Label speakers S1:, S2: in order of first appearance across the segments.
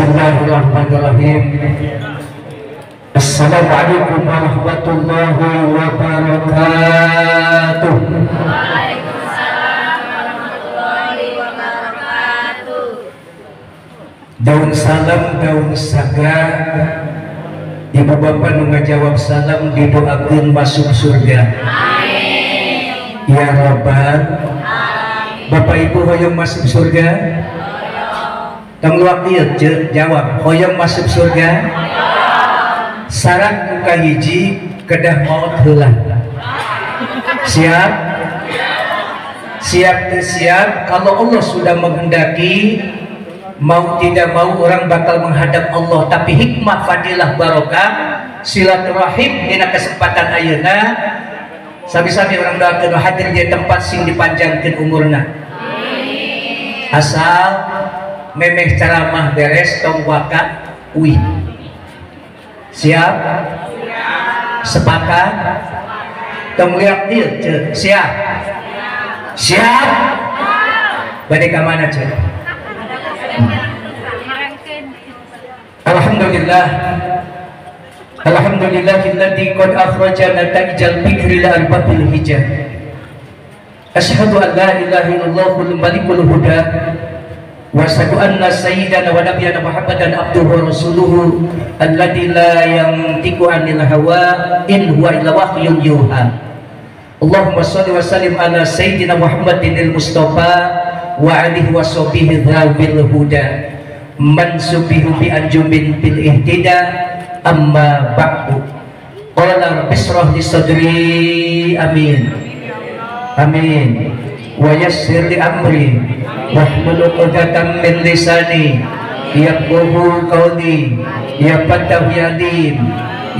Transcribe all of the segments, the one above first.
S1: Bismillahirrahmanirrahim. Assalamualaikum warahmatullahi wabarakatuh.
S2: Waalaikumsalam warahmatullahi wabarakatuh.
S1: Daun salam, daun saga. Ibu bapak nu ngajawab salam didoakeun masuk surga.
S2: Amin.
S1: Ya Rabbal. Bapak ibu hoyong masuk surga? Tong luak ieu jawab, hoyong masuk surga? Syarat nu kahiji kedah maot heula. Siap? Siap teu siap? Kalau Allah sudah menghendaki, mau tidak mau orang bakal menghadap Allah. Tapi hikmah, fadilah, barokah, silaturahim dina kesempatan ayeuna sami-sami orang doakeun hadir di tempat sing dipanjangkeun umurna. Asal memeh ceramah beres tong waka uih. Siap? Sepakat? Tong liak dieu ceu. Siap? Siap? Bade ka mana ceu? Alhamdulillah. Alhamdulillahilladzi qad akhraja nataijal fikri la arbabil hijab. Asyhadu an la ilaha illallahul malikul huda wa asyhadu anna sayyidana wa nabiyyana Muhammadan abduhu wa rasuluhu alladzi la yantiqu anil hawa in huwa illa wahyun yuha. Allahumma shalli wa sallim ala sayyidina Muhammadinil Mustafa wa alihi wa sahbihi dzawil huda man subihu bi anjumin bil ihtida. Amma ba'du. Qala rabbi israh li sadri, amin amin, wa yassir li amri wahlul 'uqdatam min lisani yafqahu qawli, ya fattah ya alim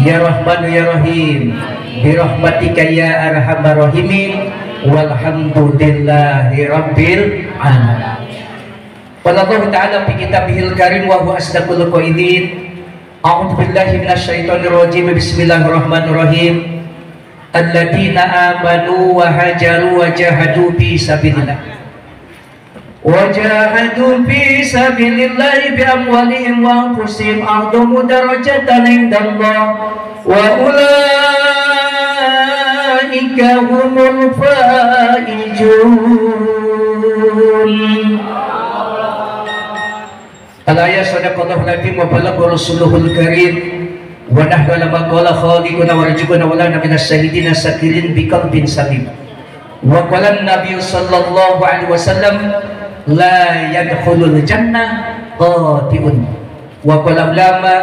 S1: ya rahman ya rahim bi rahmatika ya arhamar rahimin, walhamdulillahi rabbil alamin. Qala Allah ta'ala fi kitabihil karim wa huwa asdaqul qailin. A'udzu billahi minasyaitonir rajim. Bismillahirrahmanirrahim. Alladzina amanu wa hajaru wa jahadu fi sabilillah wa jahadu fi sabilillah bi amwalihim wa anfusihim a'dhamu darajatan 'indallah wa ulaika humul faizun. Alaya sadaqallahu al-azim wa balagha rasuluhul karim wa nahnu ala ma qala khaliquna wa rabbuna wa lana minas syahidina sakirin bi qalbin salim. Wa qala an-nabiy sallallahu alaihi wasallam la yadkhulul jannah qati'un. Wa qala ulama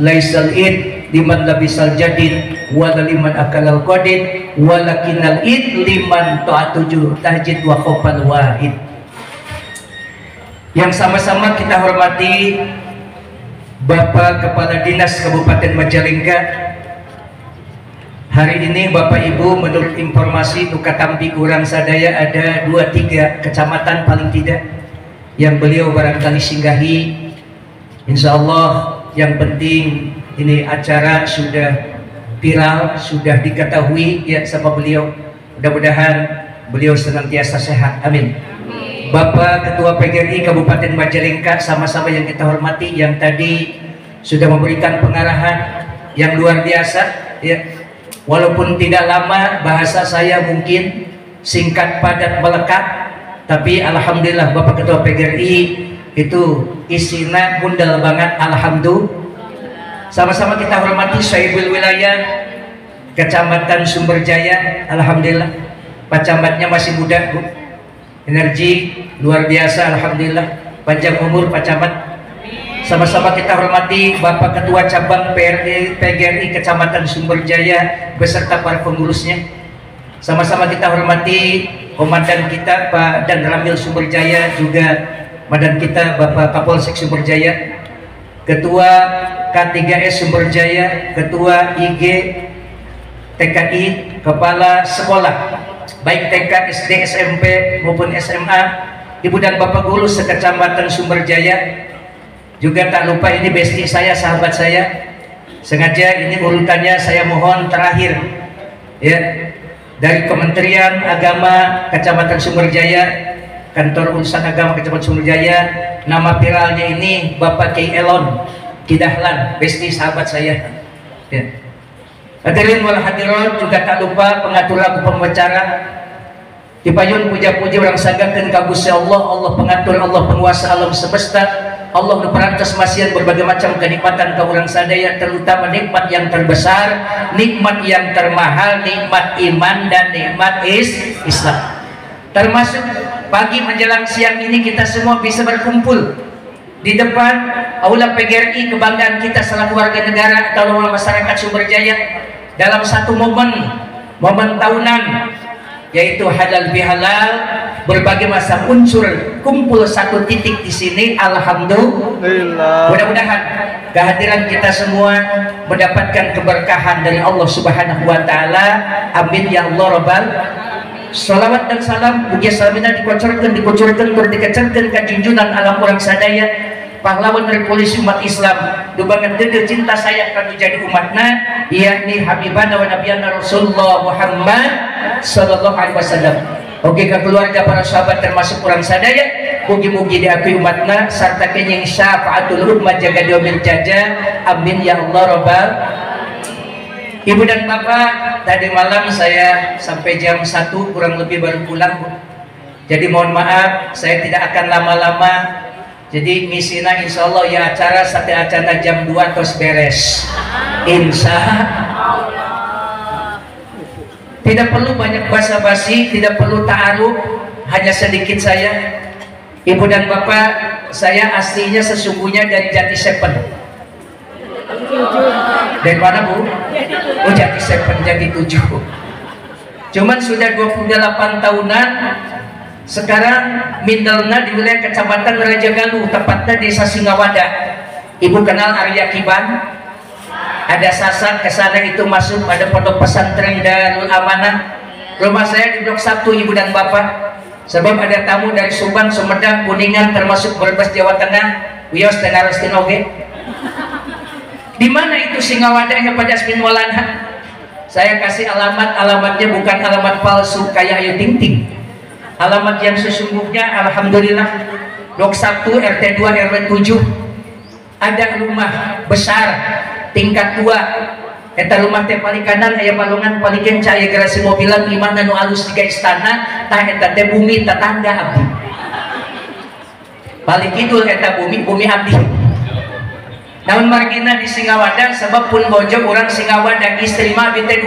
S1: laisal id liman labisal jadid wa liman akalal qadid walakinal id liman ta'atuju tahjid wa khofal wahid. Yang sama-sama kita hormati Bapak Kepala Dinas Kabupaten Majalengka. Hari ini Bapak Ibu, menurut informasi Nukatambi kurang sadaya ada 2-3 kecamatan paling tidak yang beliau barangkali singgahi. Insya Allah yang penting ini acara sudah viral, sudah diketahui ya sama beliau. Mudah-mudahan beliau senantiasa sehat, amin. Bapak Ketua PGRI Kabupaten Majalengka sama-sama yang kita hormati, yang tadi sudah memberikan pengarahan yang luar biasa ya. Walaupun tidak lama, bahasa saya mungkin singkat, padat, melekat, tapi alhamdulillah Bapak Ketua PGRI itu isinya mundal banget, alhamdulillah. Sama-sama kita hormati Syaibul Wilayah Kecamatan Sumberjaya, alhamdulillah Pak Camatnya masih muda, Bu. Energi luar biasa, alhamdulillah, panjang umur Pak Camat. Sama-sama kita hormati Bapak Ketua Cabang PGRI Kecamatan Sumberjaya beserta para pengurusnya. Sama-sama kita hormati komandan kita Pak Dan Ramil Sumberjaya, juga komandan kita Bapak Kapolsek Sumberjaya, Ketua K3S Sumberjaya, Ketua IG TKI, Kepala Sekolah baik TK, SD, SMP maupun SMA, Ibu dan Bapak guru sekecamatan Sumberjaya. Juga tak lupa ini bestie saya, sahabat saya. Sengaja ini urutannya saya mohon terakhir ya, dari Kementerian Agama Kecamatan Sumberjaya, Kantor Urusan Agama Kecamatan Sumberjaya, Nama viralnya ini Bapak Kiai Elon Kidahlan, besti sahabat saya. Ya. Hadirin wal hadirat, juga tak lupa pengatur lagu pembicara. Dipayun puja-puji urang sanggakeun ka Gusti Allah, Allah pengatur, Allah penguasa alam semesta, Allah nu parantos masihan berbagai macam kenikmatan ka urang sadaya, terutama nikmat yang terbesar, nikmat yang termahal, nikmat iman dan nikmat Islam. Termasuk pagi menjelang siang ini kita semua bisa berkumpul di depan Aula PGRI, kebanggaan kita selaku warga negara atau masyarakat Sumberjaya, dalam satu momen, momen tahunan, yaitu halal bihalal, berbagai macam unsur kumpul satu titik di sini. Alhamdulillah. Mudah-mudahan kehadiran kita semua mendapatkan keberkahan dari Allah Subhanahu wa taala. Amin ya Allah rabbal. Salawat dan salam mugia salamina dikocorkeun dikucurkeun tur dikecerkeun ka junjunan alam urang sadaya, pahlawan revolusi umat Islam, dubangan gede cinta sayang kanu jadi umatna, yakni habibana wa nabiyana Rasulullah Muhammad sallallahu alaihi wasallam. Oke, ke keluarga para sahabat termasuk urang sadaya, mugi-mugi diakui umatna sarta kenyang syafaatul umat jaga diomil jaja. Amin ya Allah rabbal. Ibu dan Bapak, tadi malam saya sampai jam 1 kurang lebih baru pulang, Bu. Jadi mohon maaf, saya tidak akan lama-lama. Jadi misina insya Allah ya acara sate acara jam 2 terus beres. Insya Allah. Tidak perlu banyak basa-basi, tidak perlu ta'aruf, hanya sedikit saya. Ibu dan Bapak, saya aslinya sesungguhnya dari Jati Sepen. Dari mana, Bu? Oh, Jati Sepen, Jati 7. Cuman sudah 28 tahunan sekarang mindelna di wilayah Kecamatan Raja Galuh, tepatnya Desa Singawada. Ibu kenal Arya Kiban? Ada sasak ke sana itu masuk pada pondok pesantren Darul Amanah. Rumah saya di Blok 1, Ibu dan Bapak. Sebab ada tamu dari Subang, Sumedang, Kuningan, termasuk Brebes, Jawa Tengah, wios dan Arastin oge. Di mana itu Singawadanya pada Asmin Maulana? Saya kasih alamat, alamatnya bukan alamat palsu kayak Ayu Ting Ting. Alamat yang sesungguhnya, alhamdulillah, Blok 1 RT 2 RW 7. Ada rumah besar tingkat 2. Eta rumah teh paling kanan aya balongan paling kenca aya garasi mobilan imahna nu alus tiga istana, tah eta teh bumi tetangga abdi. Paling kidul eta bumi, bumi abdi. Namun margina di Singawada sebab pun bojo urang Singawada, istri mah abdi teh 2.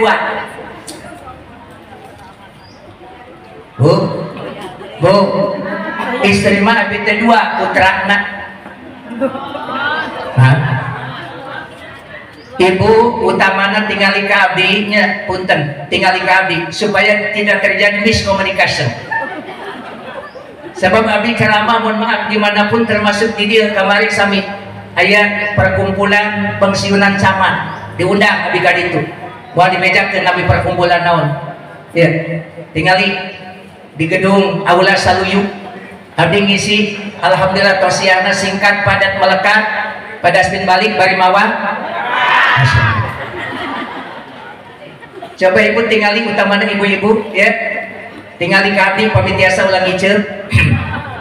S1: Bu, Bu, istri mah abdi teh 2 putrana. Hah? Ibu utamana tingali ka abdi nya, punten, tingali ka abdi supaya tidak terjadi miscommunication. Sebab abdi ceramah mohon maaf dimanapun termasuk di dieu kamari sami aya perkumpulan pensiunan camat diundang abdi ka ditu. Moal dibejakeun abdi perkumpulan naon. Ya, tingali di gedung Aula Saluyu abdi ngisi, alhamdulillah tosiana singkat padat melekat pada asmin balik bari mawa. Coba ibu tingali utamana ibu-ibu ya, tingali ka abdi pamit tiasa ulang ngiceup.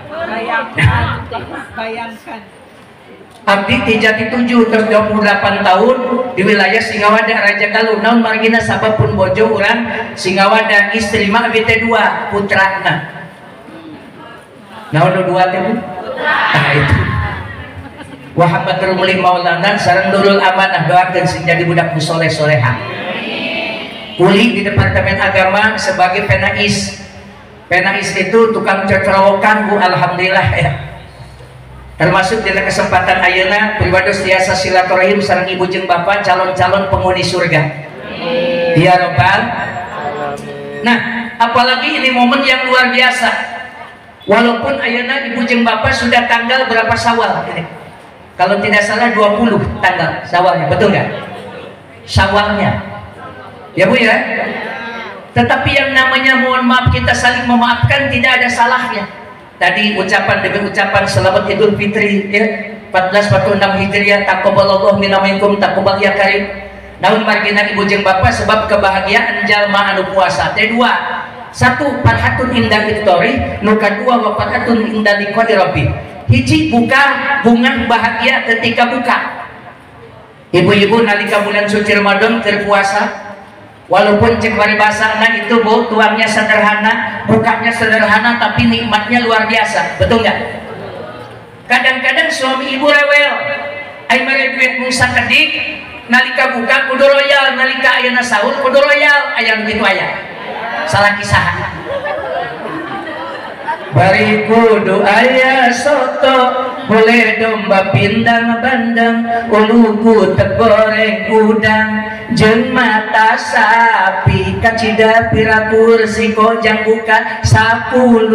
S3: Bayangkan, bayangkan.
S1: Abdi ti Jati 7 terus 28 tahun di wilayah Singawada Raja Galuh. Naon margina sabab pun bojo urang Singawada, istri mah abdi teh 2 putrana. Naon nu 2 teh, Bu? Nah itu. Wahammatul Mulih Maulana sareng Nurul Amanah, doakeun sing jadi budak nu soleh soleha. Kuli di Departemen Agama sebagai penais. Penais itu tukang cocorowokan, Bu, alhamdulillah ya. Termasuk dina kesempatan ayeuna pribados tiasa silaturahim sareng ibu jeung bapak calon-calon penghuni surga. Ya robbal. Nah, apalagi ini momen yang luar biasa. Walaupun ayeuna ibu jeung bapak sudah tanggal berapa Syawal ini? Kalau tidak salah 20 tanggal Syawalnya, betul nggak? Syawalnya. Ya Bu ya? Tetapi yang namanya mohon maaf kita saling memaafkan tidak ada salahnya. Tadi ucapan demi ucapan selamat Idul Fitri ya, 1446 Hijriah, taqabbalallahu minna minkum taqabbal ya karim. Namun margina ibu jeung bapak sebab kebahagiaan jalma anu puasa teh dua. Satu, farhatun inda iftori, nu kadua wa farhatun inda liqa'i rabbi. Hiji buka bunga bahagia ketika buka. Ibu-ibu nalika bulan suci Ramadan keur puasa, walaupun cek paribasana itu bu tuangnya sederhana, bukanya sederhana, tapi nikmatnya luar biasa, betul nggak? Kadang-kadang suami ibu rewel, ai mere duit mung sakedik, nalika buka kudu royal, nalika ayeuna sahur kudu royal, aya nu kitu aya. Salah kisah. Bari kudu aya soto, boleh domba pindang bandeng, uluku tegoreng udang, jeung mata sapi, kacida pira kursi kojang buka 10.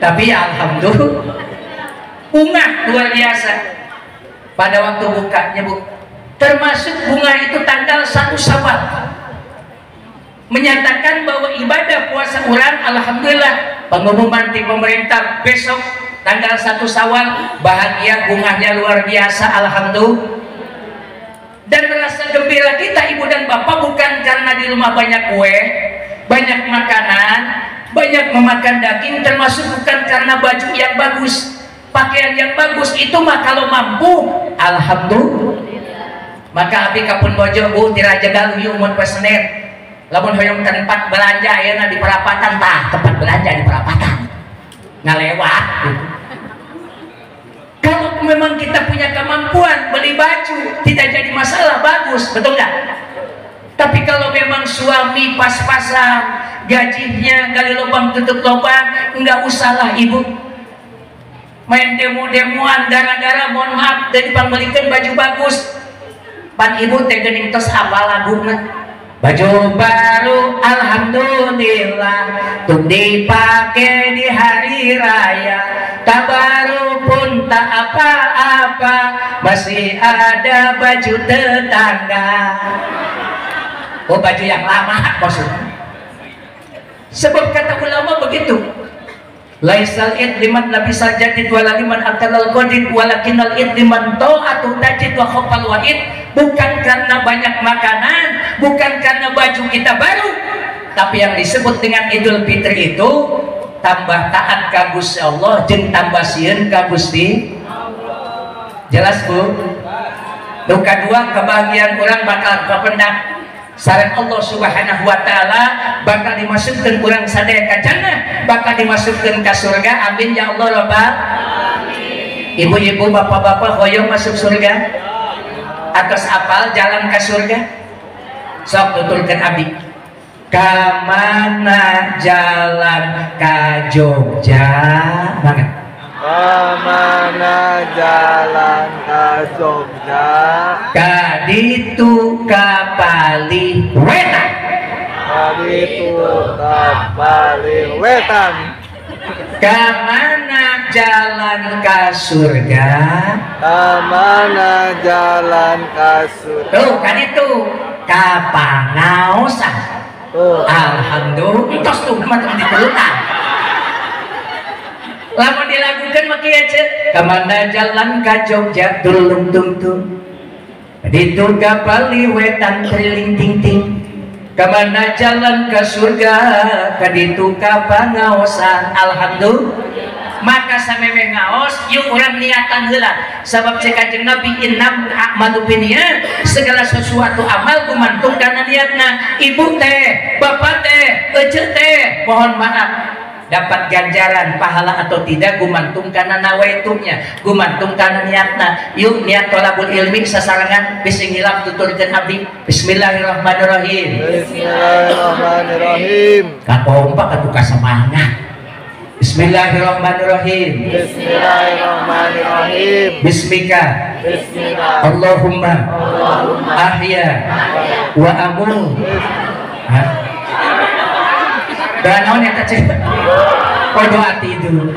S1: Tapi alhamdulillah bunga luar biasa pada waktu bukanya bu. Termasuk bunga itu tanggal 1 Syawal, menyatakan bahwa ibadah puasa urang alhamdulillah pengumuman di pemerintah besok tanggal 1 Syawal bahagia bunganya luar biasa alhamdulillah. Dan rasa gembira kita ibu dan bapak bukan karena di rumah banyak kue, banyak makanan, banyak memakan daging, termasuk bukan karena baju yang bagus, pakaian yang bagus, itu mah kalau mampu alhamdulillah. Maka abi kapun bojo bu tiraja galuh mun pesenet lamun hoyong tempat belanja ayeuna di perapatan, tah tempat belanja di perapatan ngalewat gitu. Kalau memang kita punya kemampuan beli baju tidak jadi masalah, bagus, betul nggak? Tapi kalau memang suami pas-pasan gajinya gali lubang tutup lubang, nggak usahlah ibu main demo-demoan gara-gara mohon maaf dari pembelikan baju bagus. Pan ibu teh geuning tos apa laguna? Baju baru alhamdulillah tuk dipakai di hari raya, tak baru pun tak apa-apa masih ada baju tetangga. Oh baju yang lama maksudnya. Sebab kata ulama begitu, laisal id liman labisal jadid wala liman akalal qadid walakinal id liman ta'atu tajid wa khafal wa'id. Bukan karena banyak makanan, bukan karena baju kita baru, tapi yang disebut dengan Idul Fitri itu tambah taat ka Gusti Allah jeung tambah sieun ka Gusti Allah. Jelas bu? Nu kadua kebahagiaan urang bakal kapendak sareng Allah Subhanahu wa taala, bakal dimasukkan urang sadaya ka jannah, bakal dimasukkan ka surga. Amin ya Allah rabbal alamin. Ibu-ibu, bapak-bapak hoyong masuk surga? Atas apal jalan ke surga? Sok tuturkeun abdi. Ka mana jalan ka Jogja? Mangga.
S3: Ka mana jalan ka Jogja?
S1: Ka ditu ka Paliwetan.
S3: Ka ditu ka Paliwetan.
S1: Ka mana jalan ka surga?
S3: Ka mana jalan ka surga?
S1: Tuh kan itu ka pangaosan.
S3: Tuh.
S1: Alhamdulillah entos tuh mah diturutan. Lamun dilakukan mah kieu ceuk. Ka mana jalan ka Jogja tulung tung tung. Ditu ka Paliwetan triling ting ting. Kamana jalan ke surga, kaditu ka pangaosan. Alhamdulillah. Maka samemeh ngaos yuk urang niatan heula. Sabab cek Kanjeng Nabi innam a'malu binniyat, segala sesuatu amal gumantung kana niatna. Ibu teh, bapak teh, ece teh, mohon maaf dapat ganjaran pahala atau tidak gumantung kana nawaitunya, gumantung kana niatna. Yuk niat tolabul ilmi sasarengan bisi ngilap tuturkeun abdi. Bismillahirrahmanirrahim.
S3: Bismillahirrahmanirrahim.
S1: Kakompak atuh kasemangat. Bismillahirrahmanirrahim.
S3: Bismillahirrahmanirrahim.
S1: Bismika.
S3: Bismillah.
S1: Allahumma.
S3: Allahumma.
S1: Ahya. Wa amut. Hah? Doa naon eta cek? Oh doa tidur.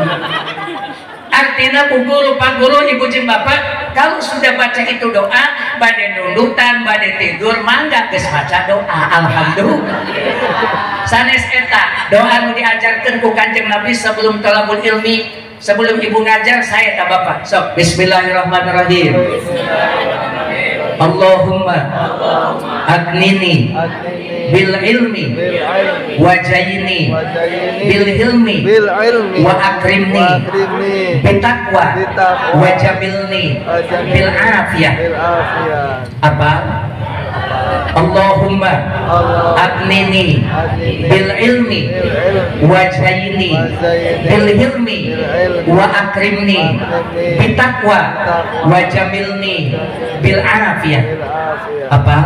S1: Artinya bu guru, pak guru, ibu jeung bapak, kalau sudah baca itu doa, bade nundutan, bade tidur, mangga geus baca doa. Alhamdulillah. Sanes eta doa nu diajarkeun ku Kanjeng Nabi sebelum thalabul ilmi, sebelum ibu ngajar saya ta bapak. Sok bismillahirrahmanirrahim.
S3: Bismillahirrahmanirrahim.
S1: Allahumma agnini bil ilmi wa zayyini bil hilmi wa akrimni bitaqwa wa jamilni bil afiyah. Apa? Allahumma agnini bil ilmi wa zayyini bil hilmi wa akrimni bitaqwa wa jamilni bil afiyah. Apa?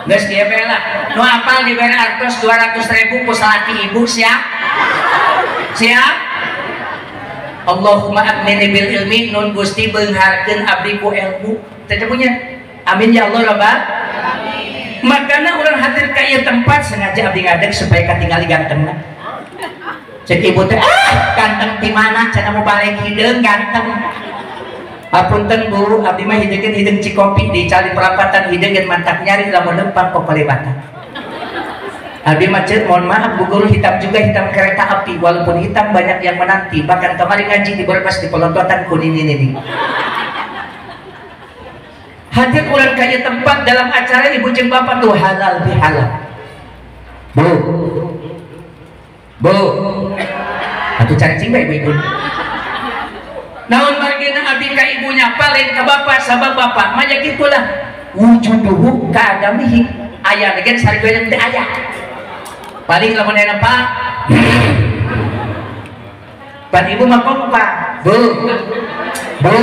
S1: Geus kieu bae lah. Nu apal dibere artos 200.000 ku salaki ibu, siap? Siap? Allahumma agnini bil ilmi, nun Gusti beungharkeun abdi ku ilmu. Teh punya. Amin ya Allah rabbal alamin. Makana urang hadir ka ieu tempat sengaja abdi ngadeg supaya katingali gantengna. Cek ibu teh, ah ganteng ti mana cenah mau balik hideung ganteng. Apunten Bu, abdi mah hideungkeun hideung Cikopi di cali perapatan hideung geun mantak nyari lamun lempang popolebatan. Abdi mah ceuk, mohon maaf Bu Guru, hitam juga hitam kereta api, walaupun hitam banyak yang menanti. Bahkan kemarin ngaji di Brebes di pelontotan kuning ini. Hadir urang kaya tempat dalam acara ibu jeung bapak tuh halal bihalal. Bu, Bu, atuh cacing bae ibu-ibu. Naon margina abdi ka ibunya paling ka bapak sabab bapak mah ya gitulah wujuduhu ka adamihi aya lagi sareng teh aya paling lamun aya pak pan ibu mah kompak. Bu, Bu,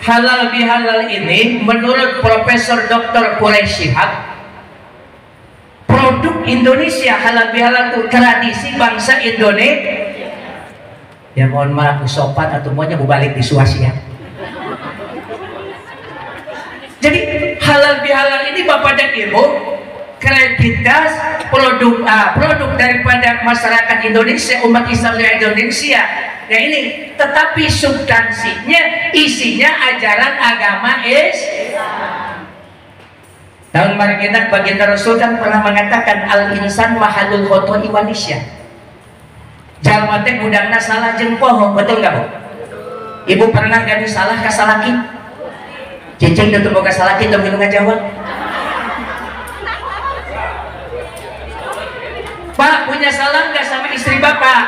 S1: halal bihalal ini menurut Profesor Dr. Quraish Shihab, produk Indonesia. Halal bihalal itu tradisi bangsa Indonesia. Ya mohon maaf sopan atau maunya balik di Suasia. Jadi halal bihalal ini bapak dan ibu kreativitas produk produk daripada masyarakat Indonesia, umat Islam di Indonesia. Nah ini, tetapi substansinya isinya ajaran agama Islam. Tahun margina baginda Rasul kan pernah mengatakan al insan mahalul khoto'i wa nisyan. Jalma teh gudangna salah jeung poho, betul nggak Bu? Ibu pernah gaduh salah ka salaki? Cicing teu boga salaki teu milu ngajawab. Pak punya salah nggak sama istri bapak?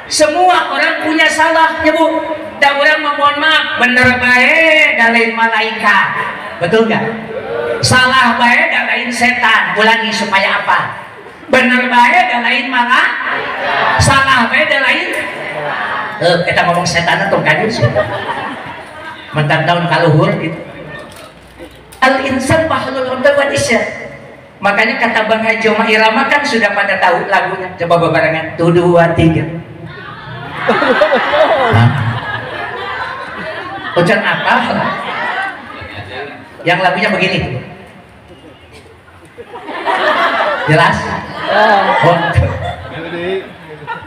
S1: Semua orang punya salah ya Bu. Da urang mohon maaf, bener bae da lain malaikat. Betul nggak? Salah bae da lain setan. Ulangi supaya apa? Bener bae da lain malah, salah bae da lain. Kita ngomong setan atau kadieu sih. Mentan tahun kaluhur gitu. Al insan mahlul unta wa isya. Makanya kata Bang Haji Oma Irama kan sudah pada tahu lagunya. Coba bebarengan. 1, 2, 3. Ujian apa? Yang lagunya begini. Jelas? Oh.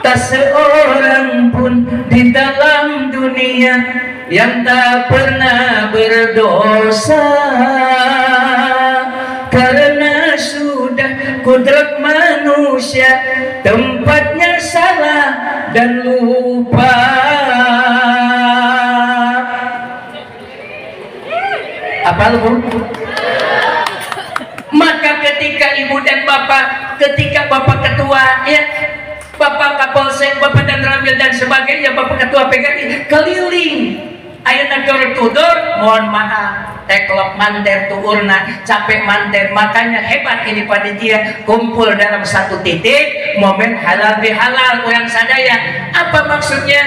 S1: Tak seorang pun di dalam dunia yang tak pernah berdosa, karena sudah kudrat manusia tempatnya salah dan lupa. Apa lu? Maka ketika ibu dan bapak, ketika bapak ketua, ya, bapak kapolsek, bapak dan ramil dan sebagainya, bapak ketua PKI keliling, ayeuna door to door, mohon maaf, teklok manter tuurna, capek manter. Makanya hebat ini panitia kumpul dalam satu titik, momen halal bihalal urang sadaya. Apa maksudnya?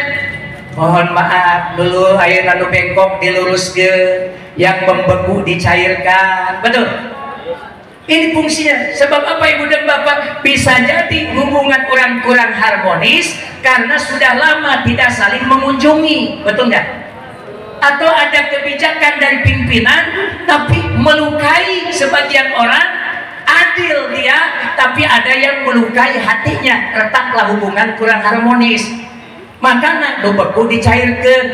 S1: Mohon maaf dulu ayeuna nu bengkok diluruskeun, yang membeku dicairkan, betul? Ini fungsinya. Sebab apa ibu dan bapak? Bisa jadi hubungan orang kurang harmonis karena sudah lama tidak saling mengunjungi, betul nggak? Atau ada kebijakan dari pimpinan tapi melukai sebagian orang, adil dia tapi ada yang melukai hatinya, retaklah hubungan kurang harmonis. Makanya nu beku dicairkan,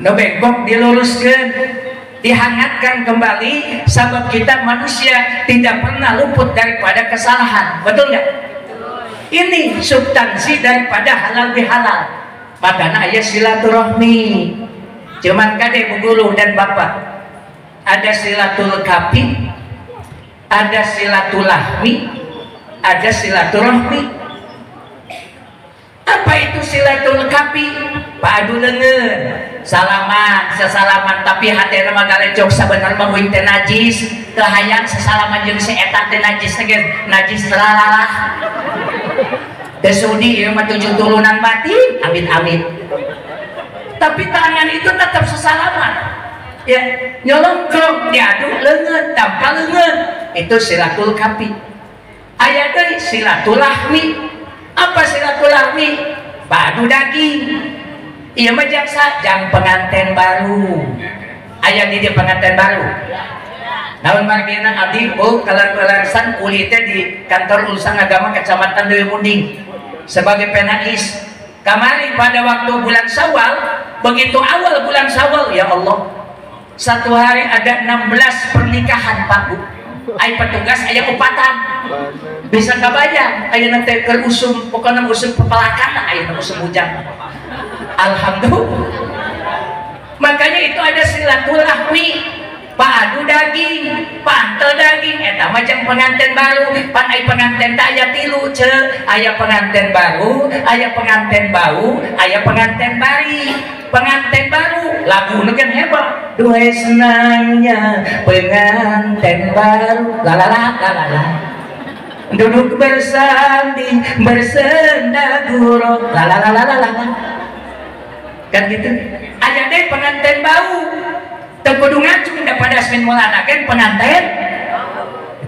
S1: nu bengkok diluruskan, dihangatkan kembali. Sebab kita manusia tidak pernah luput daripada kesalahan, betul nggak? Ini substansi daripada halal bihalal. Makanya ayah silaturahmi. Cuman kade Bu Guru dan Bapak, Ada silatul kapi, ada silatulahmi, ada silaturahmi. Apa itu silatul kapi? Padu leungeun, salaman, sesalaman tapi hatena mah galecok sabenerna mah uing teh najis, teu hayang sesalaman jeung si eta teh najis teh najis teralalah. Teu sudi ieu mah 7 turunan batin, amit-amit. Tapi tangan itu tetap sesalaman. Ya, nyolongkrok diadu leungeun, tanpa leungeun. Itu silatul kapi. Aya deui silatulahmi. Apa silatulahmi? Padu daging. Ieu mah jaksa jang pengantin baru. Aya di dieu pengantin baru. Naon margina abdi bu kalar-kalarsan kulitnya di kantor urusan agama Kecamatan Leuwimunding sebagai penais. Kamari pada waktu bulan Syawal, begitu awal bulan Syawal, ya Allah, satu hari ada 16 pernikahan Pak Bu. Ai petugas aya upatan. Bisa kabayang ayeuna teh keur usum, pokona usum pepelakan ayeuna usum hujan. Alhamdulillah. Makanya itu ada silaturahmi, padu daging, pantel daging, eta mah jang pengantin baru, pan ai pengantin teh aya tilu ce, aya pengantin baru, aya pengantin bau, aya pengantin bari. Pengantin baru lagu nu kan hebat, duhai senangnya pengantin baru, la la la la la, duduk bersanding bersenda gurau, la la la la la, kan gitu. Ada deh pengantin bau, teu kudu ngacung da pada Asmin Maulana kan pengantin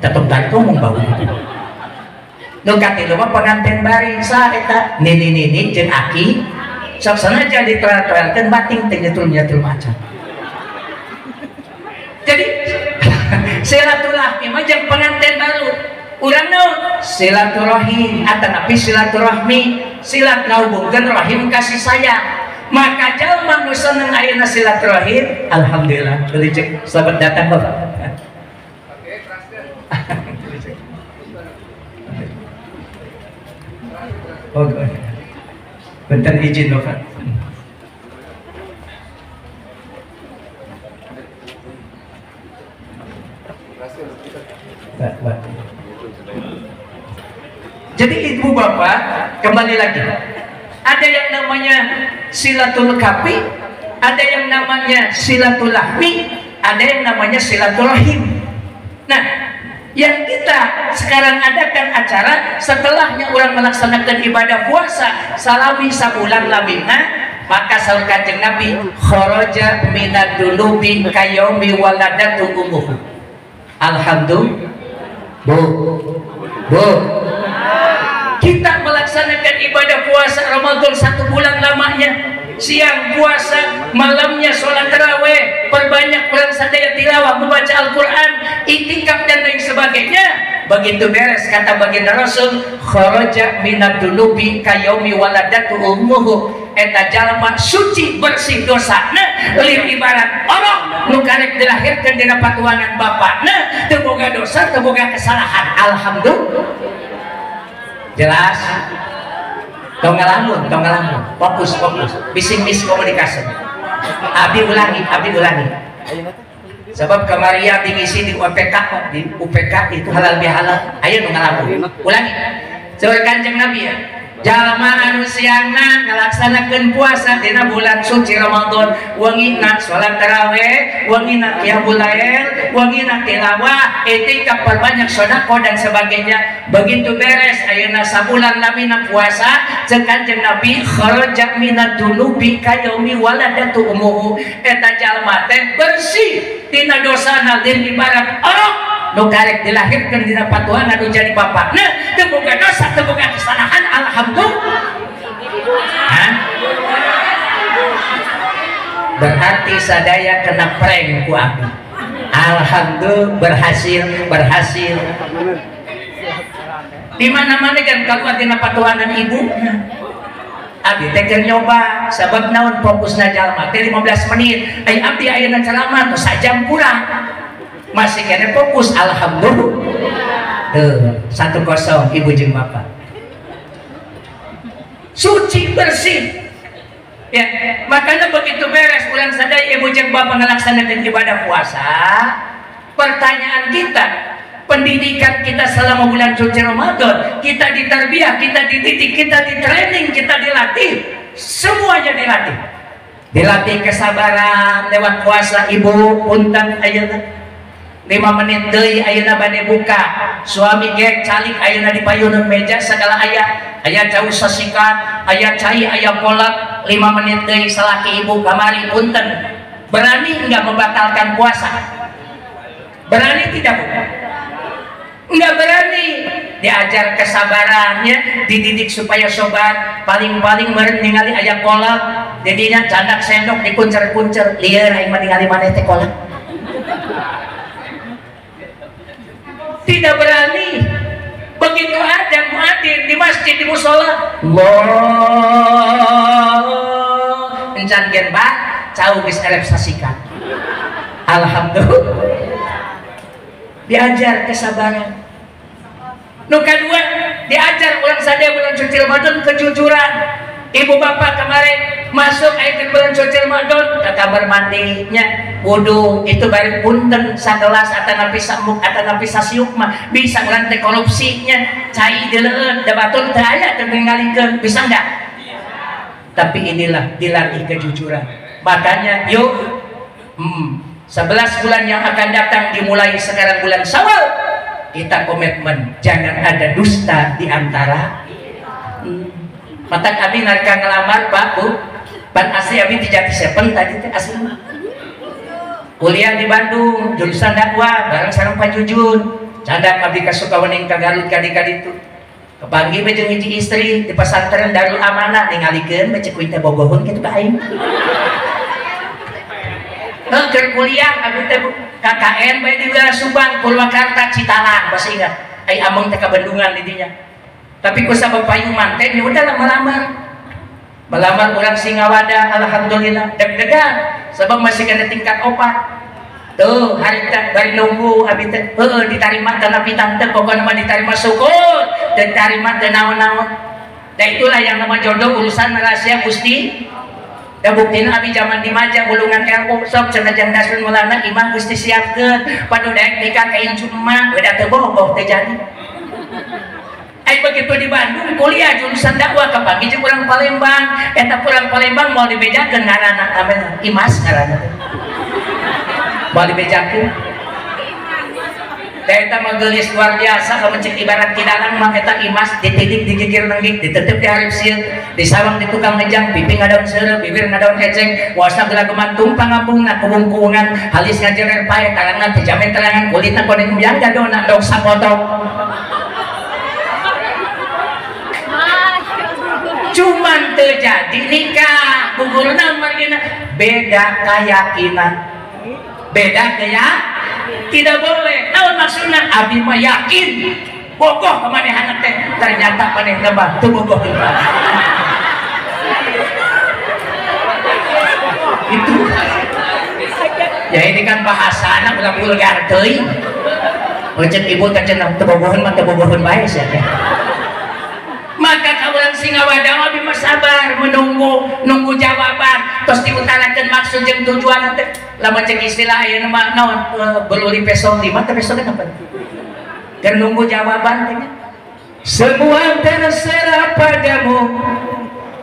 S1: kita tong ngomong bau. Nu katilu mah pengantin bari sa eta nini-nini jeung aki sok sanajan ditoel-toelkeun bating teh nyetul-nyetul macan. Jadi silaturahmi mah jeung pengantin baru. Urang naon? Silaturahim atanapi silaturahmi, silat ngahubungkeun rahim kasih sayang. Maka jalma nu seneng ayeuna silaturahim, alhamdulillah. Beli cek, selamat datang Bapak. Oh, bentar izin Bapak. Jadi ibu bapak kembali lagi, ada yang namanya silatul kapi, ada yang namanya silatulahmi, ada yang namanya silaturahim. Nah, yang kita sekarang adakan acara setelahnya orang melaksanakan ibadah puasa salami sabulan lamina, maka saur Kanjeng Nabi kharaja minad dunubi kayaumi waladatu ummuhu. Alhamdulillah. Bu, bu, kita melaksanakan ibadah puasa Ramadan 1 bulan lamanya, siang puasa, malamnya sholat taraweh, perbanyak orang sadaya tilawah, membaca Al-Quran, itikaf dan lain sebagainya. Begitu beres kata baginda Rasul, kharaja minad dunubi kayaumi waladatu ummuhu. Eta jalma suci bersih dosana, lir ibarat orok nu karek dilahirkeun dina patuangan bapakna, teu boga dosa, teu boga kesalahan. Alhamdulillah. Jelas? Tong ngalamun, tong ngalamun. Fokus, fokus. Bising miskomunikasi. Abi ulangi, abi ulangi. Sebab kemarin abdi ngisi di UPK, di UPK itu halal bihalal. Ayo nu ngalamun. Ulangi. Saur Kanjeng Nabi ya. Jalma anu siangna ngalaksanakeun puasa dina bulan suci Ramadan, wengina salat tarawih, wengina qiyamul lail, wengina tilawah, itikaf, perbanyak sedekah dan sebagainya. Begitu beres ayeuna sabulan lamina puasa, ceuk Kanjeng Nabi kharaja minad dunubi kayaumi waladatu ummuhu. Eta jalma teh bersih tina dosana jeung ibarat orok nu karek dilahirkeun dina patuhan anu jadi bapakna, teu boga dosa, teu boga kesalahan. Alhamdulillah. Berarti sadaya kena prank ku abdi. Alhamdulillah berhasil, berhasil. Di mana-mana kan keluar dina patuhanan ibu. Abdi teh keur nyoba, sabab naon fokusna jalma teh 15 menit. Ai abdi ayeuna ceramah tos sajam kurang. Masih kena fokus, alhamdulillah. Tuh, 1-0 ibu jeung bapak. Suci bersih. Ya, makanya begitu beres urang sadaya ibu jeung bapak ngalaksanakeun ibadah puasa, pertanyaan kita, pendidikan kita selama bulan suci Ramadan, kita ditarbiyah, kita dididik, kita ditraining, kita dilatih, semuanya dilatih. Dilatih kesabaran lewat puasa ibu punten ayeuna 5 menit deui ayeuna bade buka, suami gek calik ayeuna di payuneun meja segala aya, aya jauh sasikat, aya cai, aya kolak, 5 menit deui salaki ibu kamari punten. Berani enggak membatalkan puasa? Berani tidak, Bu? Enggak berani. Diajar kesabarannya, dididik supaya sobat, paling-paling meureun ningali aya kolak, jadinya candak sendok dikuncer-kuncer, lieur aing mah ningali maneh teh kolak. Tidak berani. Begitu ada muadzin di masjid di musola, Allah encan gen ba cau geus erep sasikan. Alhamdulillah. Diajar kesabaran. Nu kadua, diajar urang sadaya bulan suci Ramadan kejujuran. Ibu bapak kemarin masuk ayat bulan suci Ramadan ke kamar mandinya wudu itu bari punten sagelas atanapi samuk atanapi sasiuk mah bisa urang teh korupsinya cai dileueun da batur teu aya teu ningalikeun, bisa enggak? Tapi inilah dilatih kejujuran. Makanya yuk 11 bulan yang akan datang dimulai sekarang bulan Syawal, kita komitmen jangan ada dusta di antara. Matak abi narka ngelamar Pak Bu, pan asli abi di Jati Sepen tadi teh asli. Kuliah di Bandung jurusan dakwah bareng sareng Pak Jujun. Candak abdi ka Sukawening ka Garut ka ditu. Kepanggih we jeung hiji istri di pesantren Darul Amanah ningalikeun we ceuk teh bogoheun kitu ka aing. Heuh keur kuliah abdi teh KKN bae di wilayah Subang, Purwakarta, Citalang masih ingat. Ai ameng teh ka Bendungan di dinya. Tapi ku sabab payuman teh ya udah melamar. Melamar urang Singawada alhamdulillah deg-degan sebab masih kena tingkat opat. Tuh hari teh bari nunggu abi teh heueuh ditarima tanapi tante pokona mah ditarima syukur, ditarima teu naon-naon. Da itulah yang nama jodoh urusan rahasia Gusti. Da buktina abi zaman di Maja gulungan RU sok cenah jang Dasrun Maulana imah geus disiapkeun padu daek nikah ka incu emak udah teu bogoh teh jadi. Ai begitu di Bandung kuliah jurusan dakwah kapanggih jeung urang Palembang, eta urang Palembang moal dibejakeun ngaranna amen Imas ngaranna teh. Moal dibejakeun. Da eta mah geulis luar biasa lamun cek ibarat kidalang mah eta Imas ditidik digigir nenggik ditetep di hareup sieun disawang di tukang ngejang pipi ngadaun seureup bibir ngadaun eceng waosna gelageman tumpang ngambungna kubung-kubungan halis ngajerer pae tarangna teu jamin terangan kulitna koneng umbiang gadona dok sakotok. Cuman terjadi nikah gugurna margina beda keyakinan, beda kayak tidak boleh. Naon maksudna abi mah yakin bogoh kemanehanna teh ternyata manehna mah teu bogoh itu. Ya ini kan bahasana ulah vulgar teuing. Ceuk ibu teh cenah teu bogoheun mah teu bogoheun bae sia teh. Maka kaulang Singawada abi mah sabar menunggu nunggu jawaban terus diutarakeun maksud jeung tujuan teh. Lamun ceuk istilah ayeuna mah naon beruli peso 5 teh peso kenapa? Keur nunggu jawaban teh. Semua terserah padamu,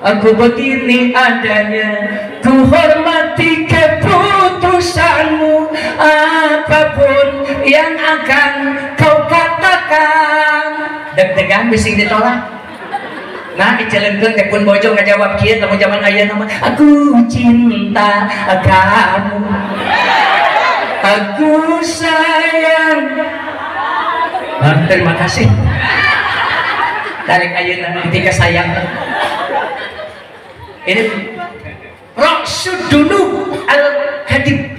S1: aku begini adanya, ku hormati keputusanmu, apapun yang akan kau katakan. Deg-degan bising ditolak. Nah, dicelengkeun teh pun bojo ngajawab kieu lamun zaman ayeuna mah, aku cinta kamu, aku sayang. Ah, terima kasih. Tarik ayeuna ketika sayang. Ini Raksudunub al-Hadib,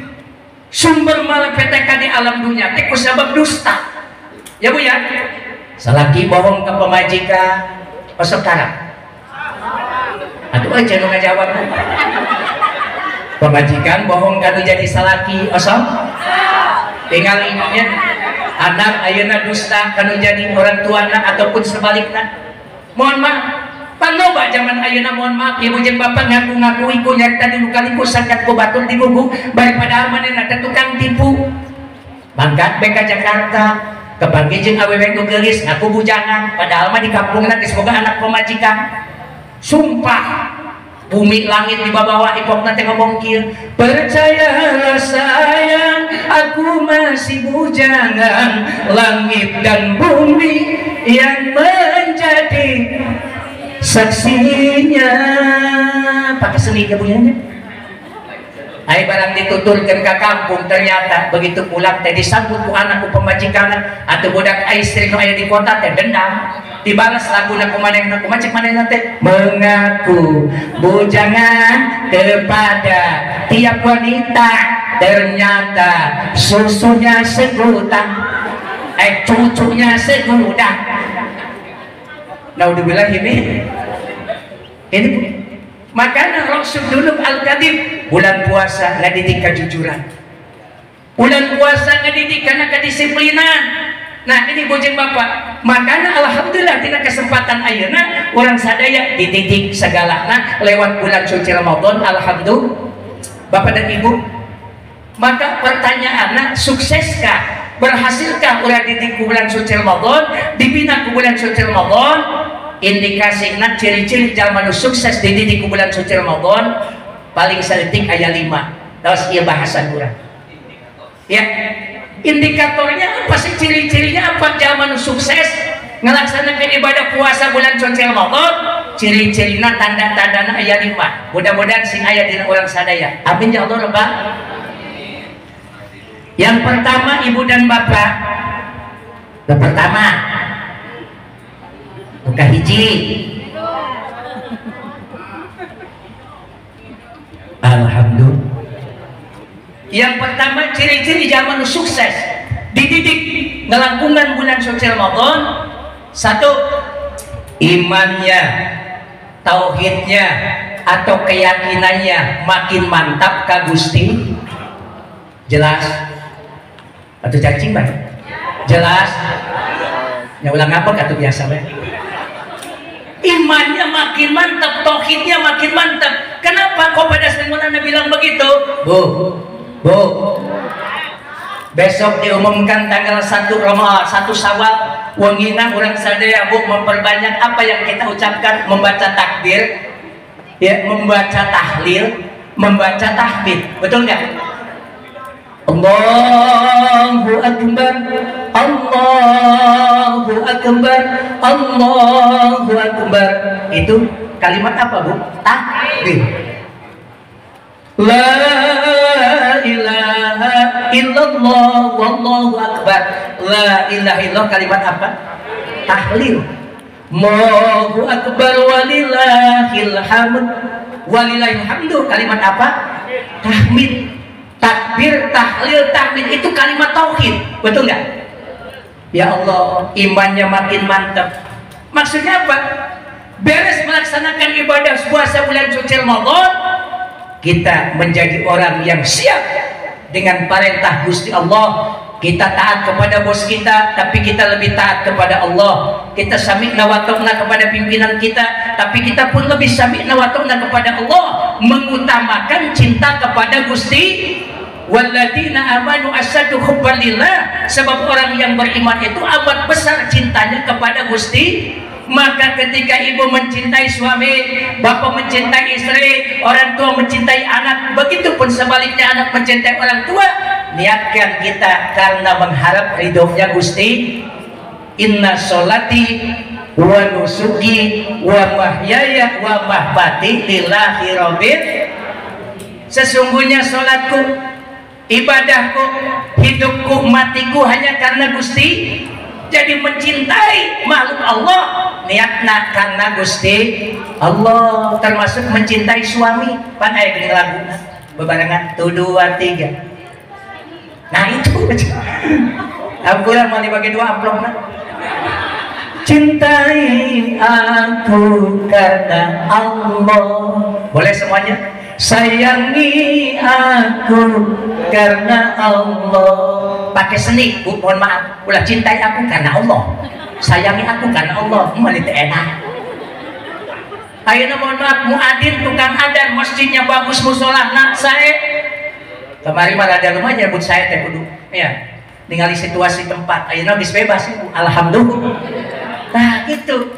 S1: sumber malapetaka di alam dunia teh ku sabab dusta. Ya Bu ya. Salaki bohong ke pemajikan osok karang. Aduh aja nu ngajawab. Pemajikan bohong kanu jadi salaki osok. Tinggal ininya anak ayeuna dusta kanu jadi orang tuana ataupun sebalikna. Mohon maaf, Pangloba zaman ayeuna mohon maaf ibu jeung bapak ngaku-ngaku iku nyarita dulu kaliku sangkat ku batur digugu bari padahal manehna teh tukang tipu. Mangkat bae ka Jakarta, kepanggih jeung awewe nu geulis ngaku bujangan, padahal mah di kampungna geus boga anak pamajikan. Sumpah bumi langit di bawah ipokna teh ngomong kieu, percayalah sayang aku masih bujangan, langit dan bumi yang menjadi saksinya. Pakai seni kepunyanya. Ai barang dituturkeun ka kampung ternyata begitu pulang teh disambut ku anak ku pamajikan atau budak istri nu aya di kota teh dendam. Dibalas laguna ku manehna kumaha cek manehna teh mengaku bujangan kepada tiap wanita ternyata susunya segudang cucunya segudang. Naudzubillah ini makanya rasul dulu al-kadib bulan puasa ngadidik kejujuran, bulan puasa ngadidik karena kedisiplinan. Nah ini bujeng bapak, makanya alhamdulillah tina kesempatan ayeuna urang sadaya dididik segalana lewat bulan suci Ramadan. Alhamdulillah bapak dan ibu, maka pertanyaanna sukseskah, berhasilkah urang didik ku bulan suci Ramadan, dibina ku bulan suci Ramadan? Indikasina ciri-ciri jalma nu sukses dididik ku bulan suci Ramadan paling saeutik aya 5. Terus ieu bahasan urang. Ya, indikatornya apa sih, ciri-cirinya apa jalma nu sukses ngelaksanakan ibadah puasa bulan suci Ramadan? Ciri-cirina tanda-tandana aya 5. Mudah-mudahan sing aya dina urang sadaya. Amin ya Allah rabbal. Yang pertama ibu dan bapak, yang pertama buka hiji. Alhamdulillah. Yang pertama ciri-ciri zaman sukses dididik ngelangkungan bulan suci Ramadan, satu, imannya, tauhidnya atau keyakinannya makin mantap ka Gusti. Jelas? Atau cacing bang? Jelas? Ya ulang apa atau biasa bang? Imannya makin mantap, tauhidnya makin mantap. Kenapa kok pada Maulana bilang begitu? Bu, bu, besok diumumkan tanggal 1 Ramadan, 1 Syawal, wengina urang sadaya bu memperbanyak apa yang kita ucapkan, membaca takbir, ya, membaca tahlil, membaca tahmid, betul nggak? Allahu Akbar, Allahu Akbar, Allahu Akbar. Itu kalimat apa bu? Takbir. La ilaha illallah wallahu akbar. La ilaha illallah kalimat apa? Tahlil. Allahu akbar walillahil hamd. Walillahil hamdu kalimat apa? Tahmid. Takbir, tahlil, tahmid itu kalimat tauhid, betul nggak? Ya Allah, imannya makin mantap. Maksudnya apa? Beres melaksanakan ibadah puasa bulan suci Ramadan, kita menjadi orang yang siap dengan perintah Gusti Allah. Kita taat kepada bos kita, tapi kita lebih taat kepada Allah. Kita sami'na wa ta'na kepada pimpinan kita, tapi kita pun lebih sami'na wa ta'na kepada Allah. Mengutamakan cinta kepada Gusti. Walladzina amanu asyaddu hubban lillah. Sebab orang yang beriman itu amat besar cintanya kepada Gusti. Maka ketika ibu mencintai suami, bapak mencintai istri, orang tua mencintai anak, begitu pun sebaliknya anak mencintai orang tua, niatkan kita karena mengharap ridhonya Gusti. Inna sholati wa nusuki wa mahyaya wa mahbati lillahi rabbil. Sesungguhnya sholatku, ibadahku, hidupku, matiku hanya karena Gusti. Jadi mencintai makhluk Allah niatna karena Gusti Allah, termasuk mencintai suami. Pan aya geuning lagu bebarengan 1 2 3. Nah itu ampura mau dibagi 2 amplopna. Cintai aku karena Allah. Boleh semuanya? Sayangi aku karena Allah. Pakai seni, bu, mohon maaf. Ulah cintai aku karena Allah, sayangi aku karena Allah. Malah itu enak. Ayeuna mohon maaf muadin tukang adan masjidnya bagus musolana sae. Kamari mah rada lumayan nyebut sae teh kudu ya. Ningali situasi tempat ayeuna geus bebas ibu alhamdulillah. Nah gitu.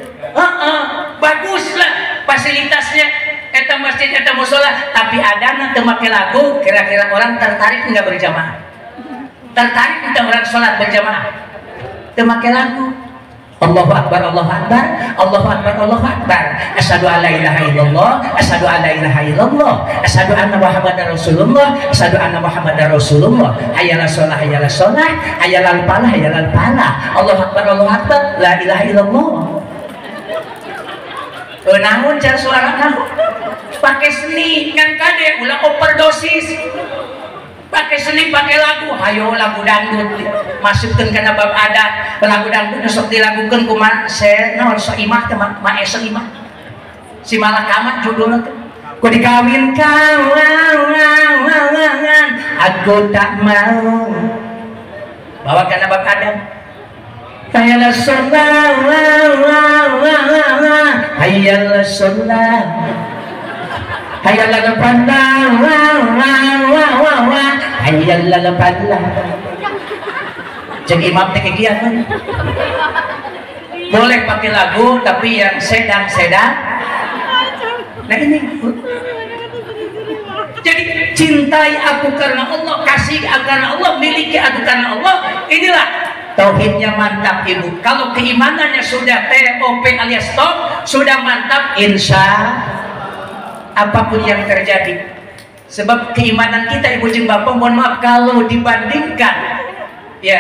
S1: Bagus lah fasilitasnya eta masjid eta musola tapi adana teu make lagu kira-kira orang tertarik enggak berjamaah? Tertarik enggak orang sholat berjamaah? Teu make lagu. Allahu Akbar, Allahu Akbar, Allahu Akbar, Allahu Akbar. Asyhadu alla ilaha illallah, asyhadu alla ilaha illallah, asyhadu anna Muhammadar Rasulullah, asyhadu anna Muhammadar Rasulullah. Hayya 'alas shalah, hayya 'alas shalah, hayya 'alal falah, hayya 'alal falah. Allahu Akbar, Allahu Akbar, la ilaha illallah. Namun cara suara naon? Pakai seni ngan kade ulah overdosis. Pakai seni, pakai lagu, hayo lagu dangdut masukkeun kana bab adat, lagu dangdut sok dilagukeun ku ma se naon so imah teh ma eso imah. Si malakamat judulna teh. Ku dikawin kawan, aku tak mau. Bawa kana bab adat. Hayya shalah, hayya shalah. Hayya lal falah, hayya lal falah. Cek imam teh kikian. Boleh pakai lagu tapi yang sedang-sedang. Nah ini. Jadi cintai aku karena Allah, kasih aku karena Allah, miliki aku karena Allah. Inilah tauhidnya mantap ibu. Kalau keimanannya sudah TOP alias top, sudah mantap insya apapun yang terjadi. Sebab keimanan kita ibu jeung bapak mohon maaf kalau dibandingkan ya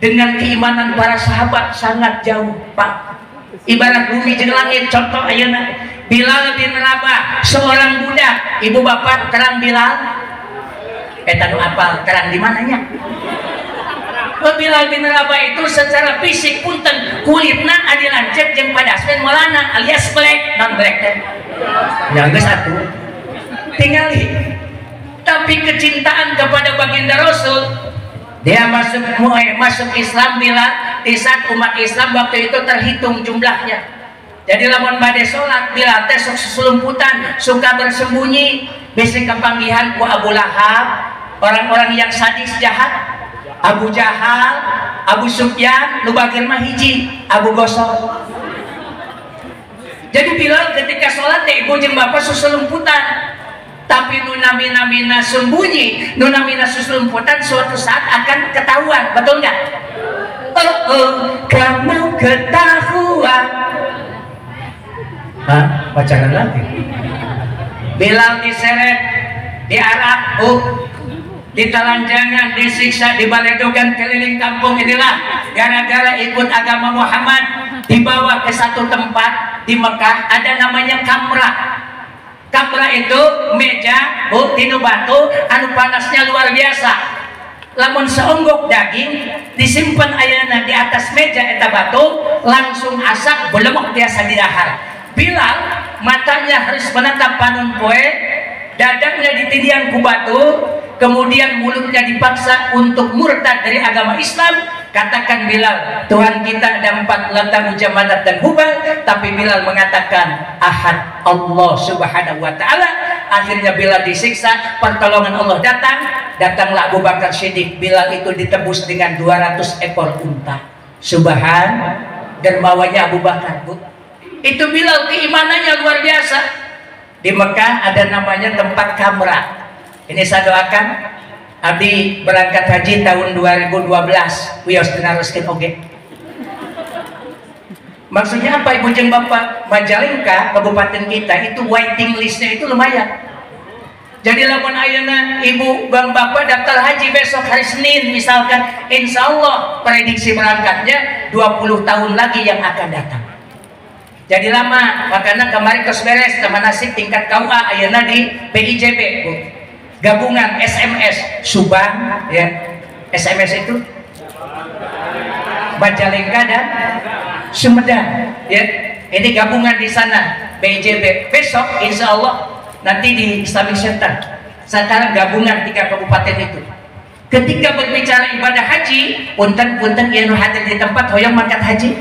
S1: dengan keimanan para sahabat sangat jauh pak. Ibarat bumi jeung langit. Contoh ayeuna Bilal bin Rabah seorang budak. Ibu bapak terang Bilal eta nu apal terang di mananya? Bilal bin Rabah itu secara fisik punten kulitna adi lancet jeung padasmen molana alias black non black teh. Ya geus atuh. Tingali. Tapi kecintaan kepada baginda Rasul, dia masuk Islam bila di saat umat Islam waktu itu terhitung jumlahnya. Jadi lamun bade salat Bilal teh sok susulumputan, suka bersembunyi, bisi kepanggihan ku Abu Lahab, orang-orang yang sadis jahat, Abu Jahal, Abu Sufyan, nu bageur mah hiji, Abu Gosol. Jadi Bilal ketika sholat teh ibu jeung bapak susulumputan. Tapi nu nami-namina sembunyi, nu namina susulumputan suatu saat akan ketahuan, betul nggak? Oh, kamu ketahuan. Hah? Pacaran lagi? Bilal diseret, diarak, ditelanjangan, disiksa, dibaledogan keliling kampung. Inilah gara-gara ikut agama Muhammad dibawa ke satu tempat di Mekah ada namanya Kamra. Kamra itu meja, bu, tinu batu, anu panasnya luar biasa. Lamun seonggok daging disimpan ayana di atas meja eta batu, langsung asak belemok biasa didahar. Bilal matanya harus menatap panon poe, dadangnya ditindihan ku batu, kemudian mulutnya dipaksa untuk murtad dari agama Islam. Katakan Bilal, Tuhan kita ada empat, Lata, Manat, dan Hubal. Tapi Bilal mengatakan Ahad, Allah Subhanahu wa Ta'ala. Akhirnya Bilal disiksa, pertolongan Allah datang. Datanglah Abu Bakar Siddiq. Bilal itu ditebus dengan 200 ekor unta. Subhan, dermawannya Abu Bakar, bu. Itu Bilal keimanannya luar biasa. Di Mekah ada namanya tempat Kamra. Ini saya doakan Abdi berangkat haji tahun 2012. Wios dinaroskeun oge. Maksudnya apa ibu jeung bapak? Majalengka kabupaten kita itu waiting listnya itu lumayan. Jadi lamun ayeuna ibu bang bapak daftar haji besok hari Senin misalkan, insya Allah prediksi berangkatnya 20 tahun lagi yang akan datang. Jadi lama, makanya kemarin terus beres teman nasib tingkat KUA ayeuna di PIJB, bu. Gabungan SMS Subang ya, SMS itu Majalengka dan Sumedang ya, ini gabungan di sana PIJB. Besok insya Allah nanti di Islamic Center sekarang gabungan 3 kabupaten itu. Ketika berbicara ibadah haji, punten-punten yang hadir di tempat hoyong mangkat haji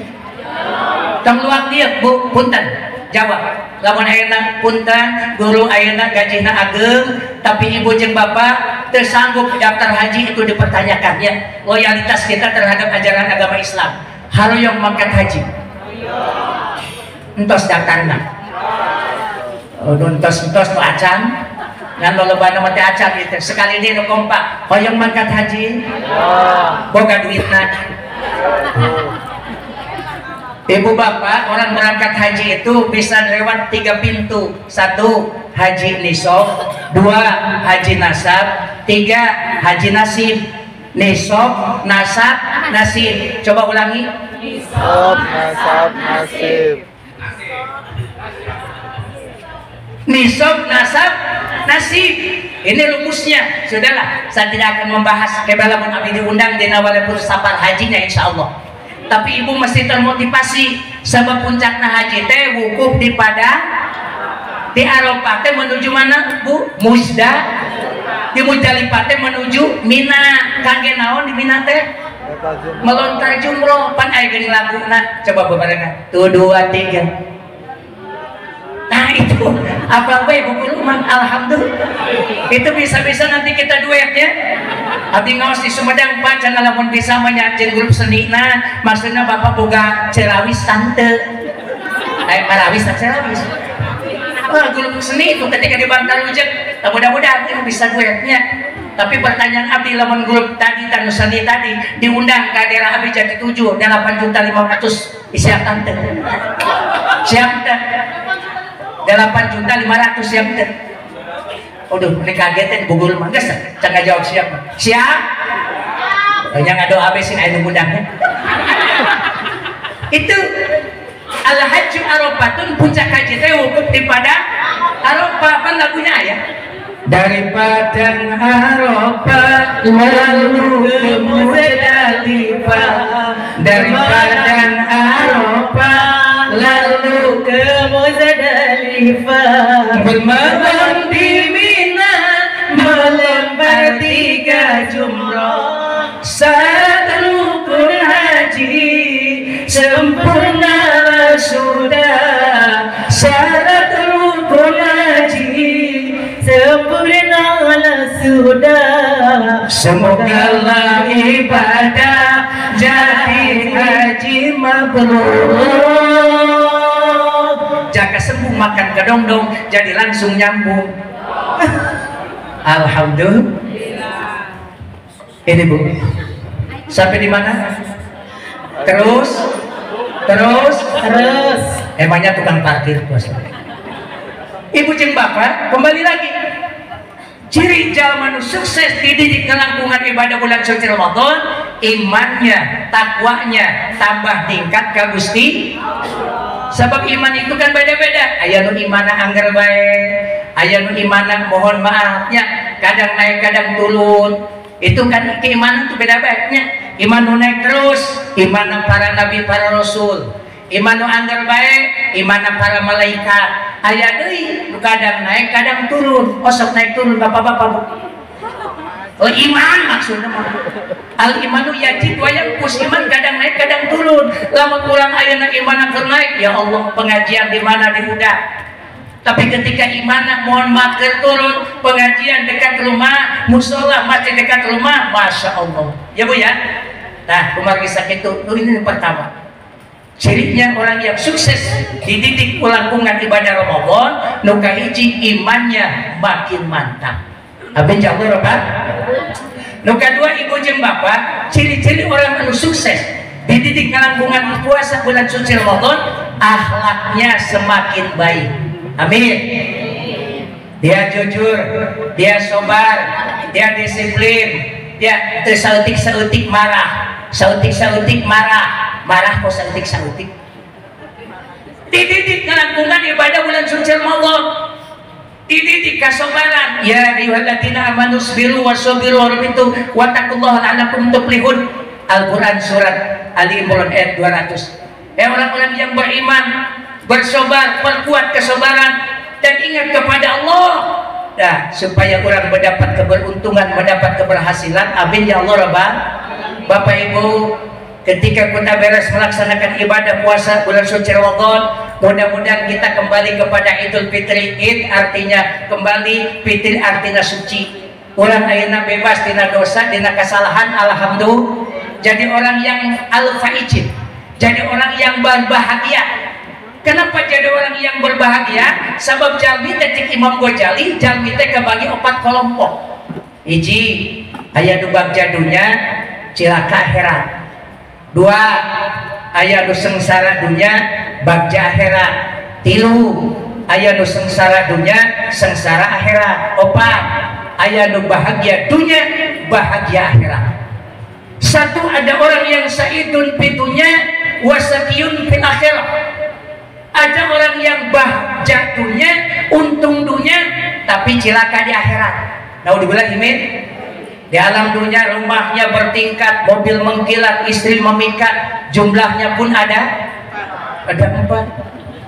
S1: tong luak dia bu, punten. Jawab. Lamun ayeuna punten guru ayeuna gajina ageng tapi ibu jeung bapak teu sanggup daftar haji itu dipertanyakan ya. Loyalitas kita terhadap ajaran agama Islam. Haroyong mangkat haji. Entos daftarna. Oh, entos-entos nu acan. Ngan lolobana mah teh acan gitu. Sekali deui nu kompak, hoyong mangkat haji. Boga duitna. Ibu bapak, orang berangkat haji itu bisa lewat 3 pintu. 1, haji nisab. 2, haji nasab. 3, haji nasib. Nisab, nasab, nasib. Coba ulangi.
S3: Nisab, nasab, nasib.
S1: Nisab, nasab, nasib. Ini rumusnya. Sudahlah, saya tidak akan membahas. Kebala mun abdi diundang dina walaupun safar hajinya insya Allah. Tapi ibu mesti termotivasi sebab puncakna haji teh wukuf di Padang, di Arafah teh menuju mana Bu? Muzda. Di Muzdalifah teh menuju Mina. Kangge naon di Mina teh? Melontar jumroh. Pan aya geuning laguna. Coba bebarengan. 1, 2, 3. Nah itu apa bae Bu guru mah alhamdulillah. Itu bisa-bisa nanti kita duet ya. Abdi ngaos di Sumedang Pak cenah lamun bisa mah nyajeun grup seni nah maksudna bapak boga cerawis tante. Marawis tak cerawis. Oh, grup seni itu ketika di Bantarujeg mudah-mudahan ini bisa duetnya. Tapi pertanyaan abdi lamun grup tadi tanu seni tadi diundang ke daerah abdi jadi 7 8.500.000 siap tante. Siap tante. 8.500.000 siap teh. Aduh, ini kagetin bugul mah geus can ngajawab siap. Siap? Nya ngadoa be sing aya nu ngundangnya. Itu al hajju arafatun puncak haji teh wukuf di Padang Arafah pan lagunya aya. Dari Padang Arafah lalu ke Muzdalifah. Dari Padang Arafah lalu ke Muzdalifah, bermalam di Mina, melempar 3 jumroh, saat rukun haji sempurna sudah, syarat rukun haji
S2: sempurna sudah.
S1: Semoga ibadah jadi haji mabrur. Jaka sembuh makan kedongdong jadi langsung nyambung. Alhamdulillah. Ini Bu. Sampai di mana? Terus, terus, terus. Emangnya tukang parkir bos. Ibu jeung bapak kembali lagi. Ciri jalma nu sukses dididik kelangkungan ibadah bulan suci Ramadan, imannya, takwanya tambah tingkat ka Gusti. Sebab iman itu kan beda-beda. Aya nu imana angger bae, aya nu imana mohon maafnya, kadang naik kadang turun. Itu kan keimanan itu beda-bedanya. Iman nu naik terus, iman para nabi, para rasul. Iman nu angger bae, iman para malaikat. Aya deui nu kadang naik kadang turun. Osok naik turun bapak-bapak. Oh iman maksudnya mah. Al imanu yajid wa yanqus, iman kadang naik kadang turun. Lamun urang ayeuna iman keur naik, ya Allah pengajian di mana diudah. Tapi ketika iman mohon maaf keur turun, pengajian dekat rumah, musola masjid dekat rumah, masya Allah. Ya Bu ya. Nah, kumargi sakitu, ini yang pertama. Cirinya orang yang sukses dididik ulangkungan ibadah Ramadan, nu kahiji imannya makin mantap. Amin ya Allah Rabbal. Nu kadua ibu jeung bapak, ciri-ciri orang anu sukses dididik ngalangkungan puasa bulan suci Ramadan, akhlaknya semakin baik. Amin. Dia jujur, dia sabar, dia disiplin, dia teu saeutik-saeutik marah, saeutik-saeutik marah, marah kok saeutik-saeutik. Dididik ngalangkungan ibadah bulan suci Ramadan. Dididik kasobaran, ya ayyuhalladzina amanu sabiru wasabiru warabitu wattaqullaha la'allakum tuflihun. Al-Quran surat Ali Imran ayat 200. Orang-orang yang beriman, bersobar, perkuat kesabaran dan ingat kepada Allah. Nah, supaya orang mendapat keberuntungan, mendapat keberhasilan. Amin ya Allah Rabbal. Bapak Ibu, ketika kita beres melaksanakan ibadah puasa bulan suci Ramadan, Mudah-mudahan kita kembali kepada Idul Fitri. Id artinya kembali, fitri artinya suci. Orang ayeuna bebas dina dosa, dina kesalahan, alhamdulillah. Jadi orang yang al-faizin, jadi orang yang berbahagia. Kenapa jadi orang yang berbahagia? Sebab jalmi teh cek Imam Ghazali, jalmi teh kebagi 4 kelompok. Hiji, aya nu bagja dunya, cilaka akhirat. 2, aya nu sengsara dunya, bagja akhirat. 3, aya nu sengsara dunya, sengsara akhirat. 4, aya nu bahagia dunya, bahagia akhirat. 1, ada orang yang saidun fitunya wasakiyun fil akhirah. Ada orang yang bagja dunya, untung dunya, tapi cilaka di akhirat. Naudzubillah min. Di alam dunia rumahnya bertingkat, mobil mengkilat, istri memikat, jumlahnya pun ada 4.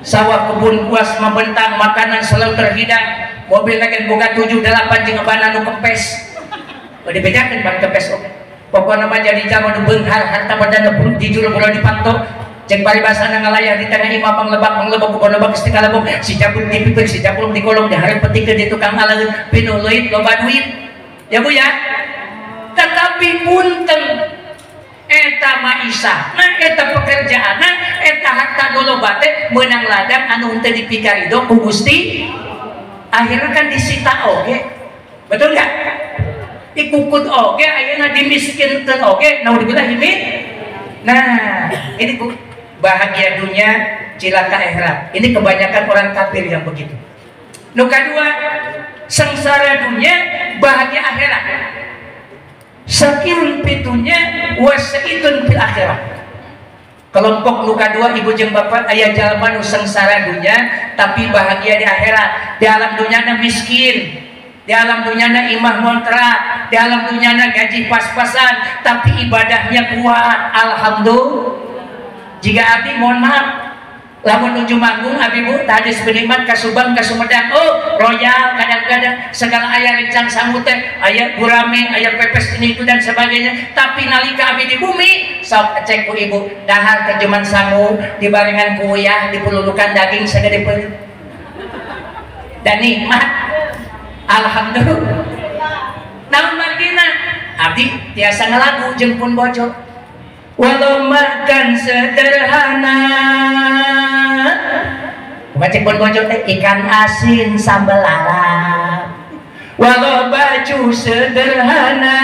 S1: Sawah kebun puas membentang, makanan selalu terhidang, mobil lagi buka 7 8 jeung ban anu kempes. Dibedakeun ban kempes oke. Pokokna mah jadi jalma nu beunghar harta benda nu jujur bola dipanto. Jeung paribasana ngalayah di tengah imah panglebak ku lebak istiqalabung si jabul di pipir si jabul di kolong dihareup petikeun di tukang alaeun pinuh leuit loba duit. Ya Bu ya. Tetapi punten eta maisahna eta pekerjaanna eta harta nu loba teh meunang ladang anu henteu dipikarido ku Gusti, akhirnya kan disita oge. Betul enggak? Dikukut oge, ayeuna dimiskinkeun oge, naudzubillah min. Nah, ini Bu, bahagia dunia, cilaka akhirat. Ini kebanyakan orang kafir yang begitu. Nu kadua, sengsara dunia, bahagia akhirat. Sakirun pitunya, wasaitun fil akhirat. Kelompok nu kadua ibu jeung bapak aya jalma nu sengsara dunia tapi bahagia di akhirat. Di alam dunia na miskin, di alam dunia na imah ngontrak, di alam dunia na gaji pas-pasan, tapi ibadahnya kuat. Alhamdulillah. Jika abdi mohon maaf, lamun nuju manggung abdi bu tadi sebenikmat ka Subang ka Sumedang, oh royal kadang-kadang segala aya rencang sangu teh, aya gurame, aya pepes ini itu dan sebagainya. Tapi nalika abdi di bumi, sok cek ku ibu, dahar terjeman sangu, dibarengan kuyah, dipelulukan daging sagede peureut. Dan nikmat. Alhamdulillah. Naon margina? Abdi tiasa ngalagu jeung pun bojo. Walau makan sederhana, macam pun bojo teh ikan asin sambal lalap. Walau baju sederhana,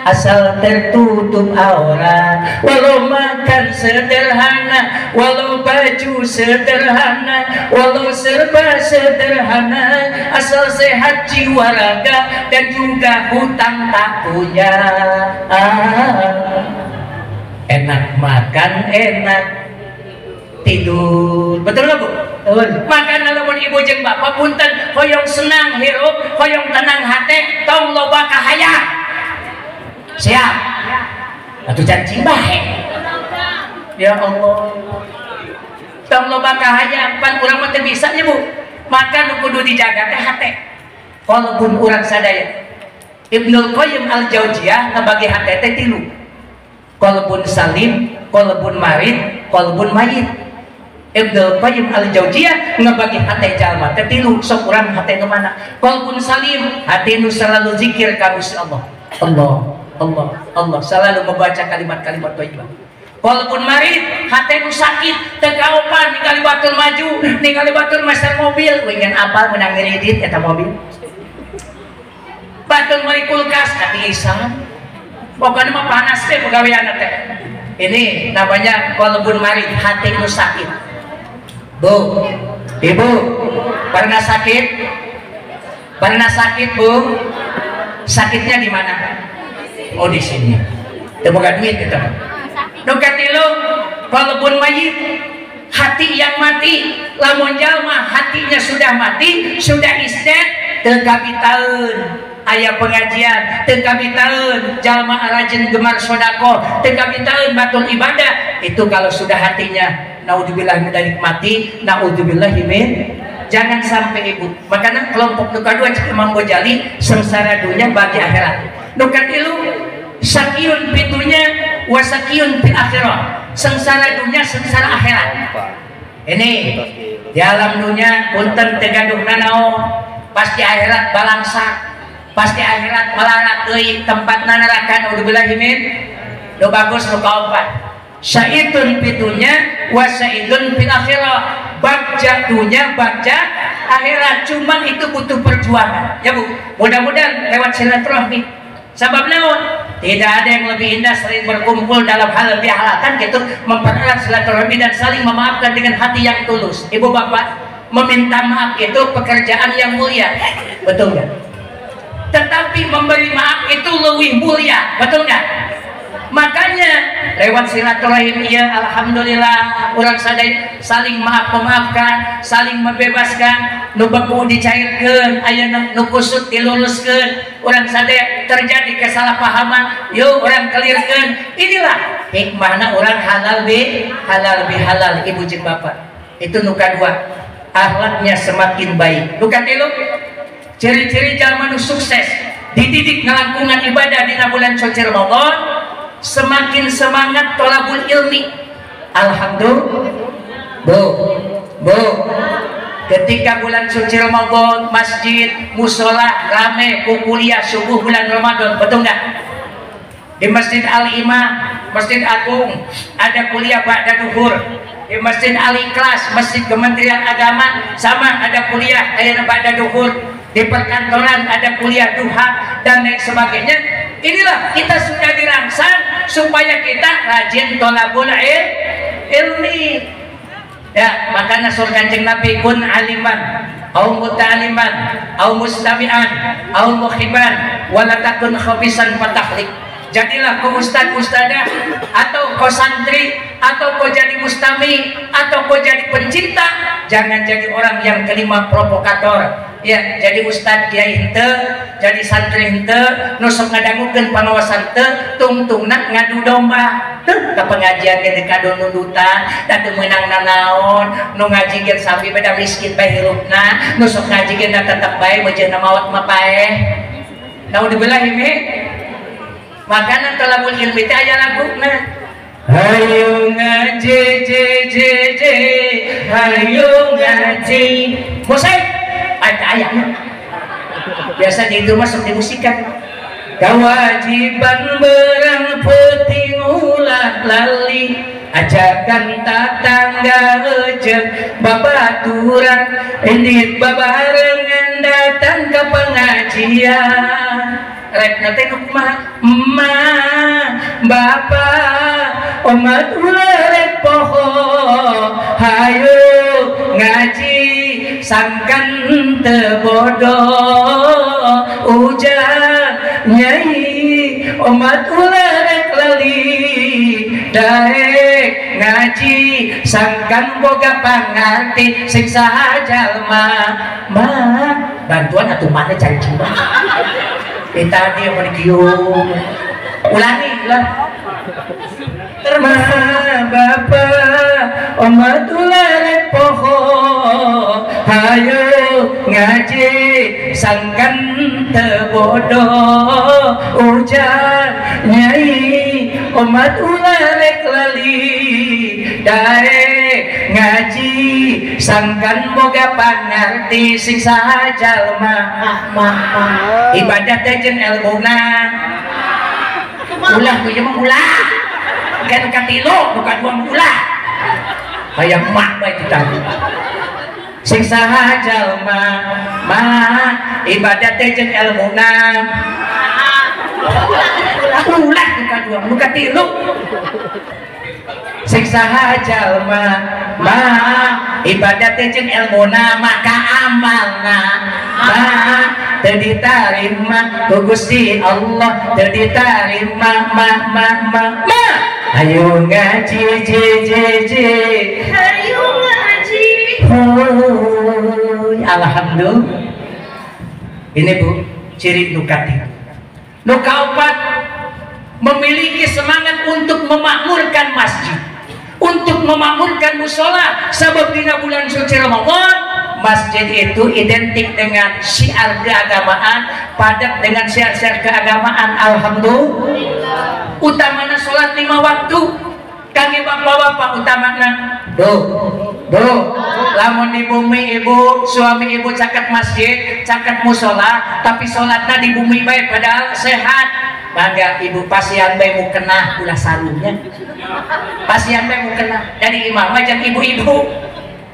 S1: asal tertutup aurat. Walau makan sederhana, walau baju sederhana, walau serba sederhana, asal sehat jiwa raga dan juga hutang tak punya. Enak makan, enak tidur. Betul nggak Bu? Betul. Makan lamun ibu jeung bapak punten hoyong senang hirup, hoyong tenang hate, tong loba kahayang. Siap. Atuh janji bae. Ya Allah. Tong loba kahayang pan urang mah teu bisa nya Bu. Maka nu kudu dijaga teh hate. Walaupun urang sadaya. Ibnul Qayyim Al-Jauziyah ngabagi hate teh 3. Qalbun salim, qalbun marid, qalbun mayit. Ibnul Qayyim Al-Jauziyah ngebagi hati jalma teh 3, sok urang hate nu mana? Qalbun salim, hati nu selalu zikir ka Gusti Allah. Allah, Allah, Allah, selalu membaca kalimat-kalimat thayyibah. Qalbun marid, hati nu sakit, teu kaopan ningali batur maju, ningali batur masar mobil, ingin apal menang kredit eta mobil. Batur meuli kulkas katilisan. Pokoknya mah panas teh pegawean teh. Ini namanya qalbun marid, hati nu sakit. Bu, ibu, pernah sakit? Pernah sakit, Bu? Sakitnya di mana? Oh, di sini. Teu boga duit eta. Nu katilu, qalbun mayit, hati yang mati. Lamun jalma hatinya sudah mati, sudah isdet, teu kabitaeun. Aya pengajian, teu kabitaeun jalma rajin gemar sedekah, teu kabitaeun batul ibadah. Itu kalau sudah hatinya naudzubillah min dzalik mati, naudzubillah min. Jangan sampai ibu. Makanya kelompok nu kadua cek Imam Ghazali sengsara dunia bagi akhirat. Nu katilu sakiyun pitunya wasakiyun fil akhirah. Sengsara dunia, sengsara akhirat. Ini di alam dunia punten teu gaduh nanaon, pasti akhirat balangsak, pasti akhirat melarat deui, tempatna neraka. Naudzubillahi min. Nu bagus nu kaopat, syaitun fid dunya wa syaitun fil akhirah, bagja dunya bagja akhirat. Cuman itu butuh perjuangan ya Bu. Mudah-mudahan lewat silaturahmi. Sabab naon? Tidak ada yang lebih indah selain berkumpul dalam hal lebih halal kan gitu, mempererat silaturahmi dan saling memaafkan dengan hati yang tulus. Ibu bapak, meminta maaf itu pekerjaan yang mulia, betul nggak? Tetapi memberi maaf itu lebih mulia, betul nggak? Makanya lewat silaturahim ya alhamdulillah urang sadaya saling maaf memaafkan, saling membebaskan, nu beku dicairkeun, aya nu kusut diluruskeun, urang sadaya terjadi kesalahpahaman, yuk urang kelirkeun. Inilah hikmahna urang halal bi halal bi halal ibu jeung bapak. Itu nu kadua, akhlaknya semakin baik. Nu katilu, ciri-ciri jalma nu sukses dididik ngalangkungan ibadah dina bulan suci Ramadan, semakin semangat tolabul ilmi. Alhamdulillah Bu, Bu, ketika bulan suci Ramadan masjid, musola rame ku kuliah subuh bulan Ramadan, betul nggak? Di Masjid Al-Imam, Masjid Agung ada kuliah ba'da duhur. Di Masjid Al-Ikhlas, Masjid Kementerian Agama sama ada kuliah ayeuna ba'da duhur. Di perkantoran ada kuliah duha dan lain sebagainya. Inilah kita sudah dirangsang supaya kita rajin tolabul ilmi. Ya, makanya surah Kanjeng Nabi kun aliman au muta'aliman au mustami'an au muhiban wala takun khabisan fatahlik. Jadilah kau ustad ustadah atau kau santri atau kau jadi mustami atau kau jadi pencinta, jangan jadi orang yang kelima provokator. Ya, jadi ustad kiai henteu, jadi santri henteu, nu sok ngadangukeun pangawasan teu, tungtungna ngadu domba. Teu ka pengajian ge kado nundutan, da teu meunang nanaon, nu ngaji ge sami beda miskin bae hirupna, nu sok ngaji ge tetep bae meujeuhna maot mah paeh. Naudzubillahi min. Makana talabul ilmi teh aya laguna. Hayu ngaji je je je, hayu ngaji. Musik ada ayatnya. Biasa di itu masuk di musikan. Kewajiban berang penting ulah lali, ajakan tatangga ejek babaturan, indit babarengan datang ke pengajian. Rek nanti kumaha emak bapak omat ulah rek poho, hayu ngaji sangkan teu bodoh, ujar nyai omat ulah rek lali, daek ngaji sangkan boga pangarti sing saha jalma ma bantuan atuh mana cari cuma. Tadi yang mau dikium ulangi lah. Ma bapak omat ulah rek poho, hayu ngaji sangkan teu bodoh, ujar nyai omat ulah rek lali, daek ngaji sangkan boga pangarti sing saha jalma. Ibadah teh jeung elmuna. Ulah ku ieu mah ulah. Kan katilu bukan dua ulah. Hayang mak bae tadi. Sing saha jalma ma ibadah teh jeung elmuna. Ulah bukan dua, bukan tilu. Sing saha jalma ma ibadah teh jeung elmuna maka amalna ma teu ditarima ku Gusti Allah, teu ditarima ma ma ma ma. Hayu ngaji je je je,
S2: hayu ngaji.
S1: Huy, alhamdulillah. Ini Bu, ciri nu katilu. Nu kaopat, memiliki semangat untuk memakmurkan masjid, untuk memakmurkan musola. Sebab dina bulan suci Ramadan, masjid itu identik dengan syiar keagamaan, padat dengan syiar-syiar keagamaan. Alhamdulillah. Utamana sholat 5 waktu. Kangge bapak-bapak utamana. Duh, Bu, lamun di bumi ibu, suami ibu caket masjid, caket musola, tapi sholatnya di bumi baik padahal sehat. Bangga ibu pasian bae mukena ulah sarungnya. Pasian bae mukena dari imam aja ibu-ibu.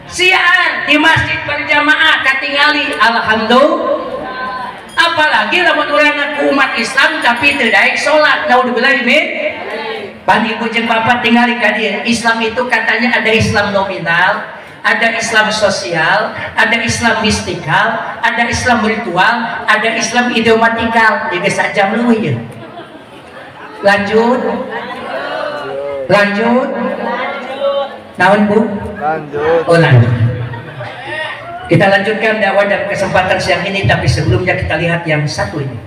S1: Siaan di masjid berjamaah katingali alhamdulillah. Apalagi lamun urang ngaku umat Islam tapi teu daek salat, naudzubillah min. Pan ibu jeung bapak tingali ka dieu, Islam itu katanya ada Islam nominal, ada Islam sosial, ada Islam mistikal, ada Islam ritual, ada Islam idiomatikal. Jadi sajam leuwih ieu. Lanjut. Lanjut. Naon Bu?
S3: Lanjut.
S1: Oh lanjut. Kita lanjutkan dakwah dan kesempatan siang ini, tapi sebelumnya kita lihat yang satu ini.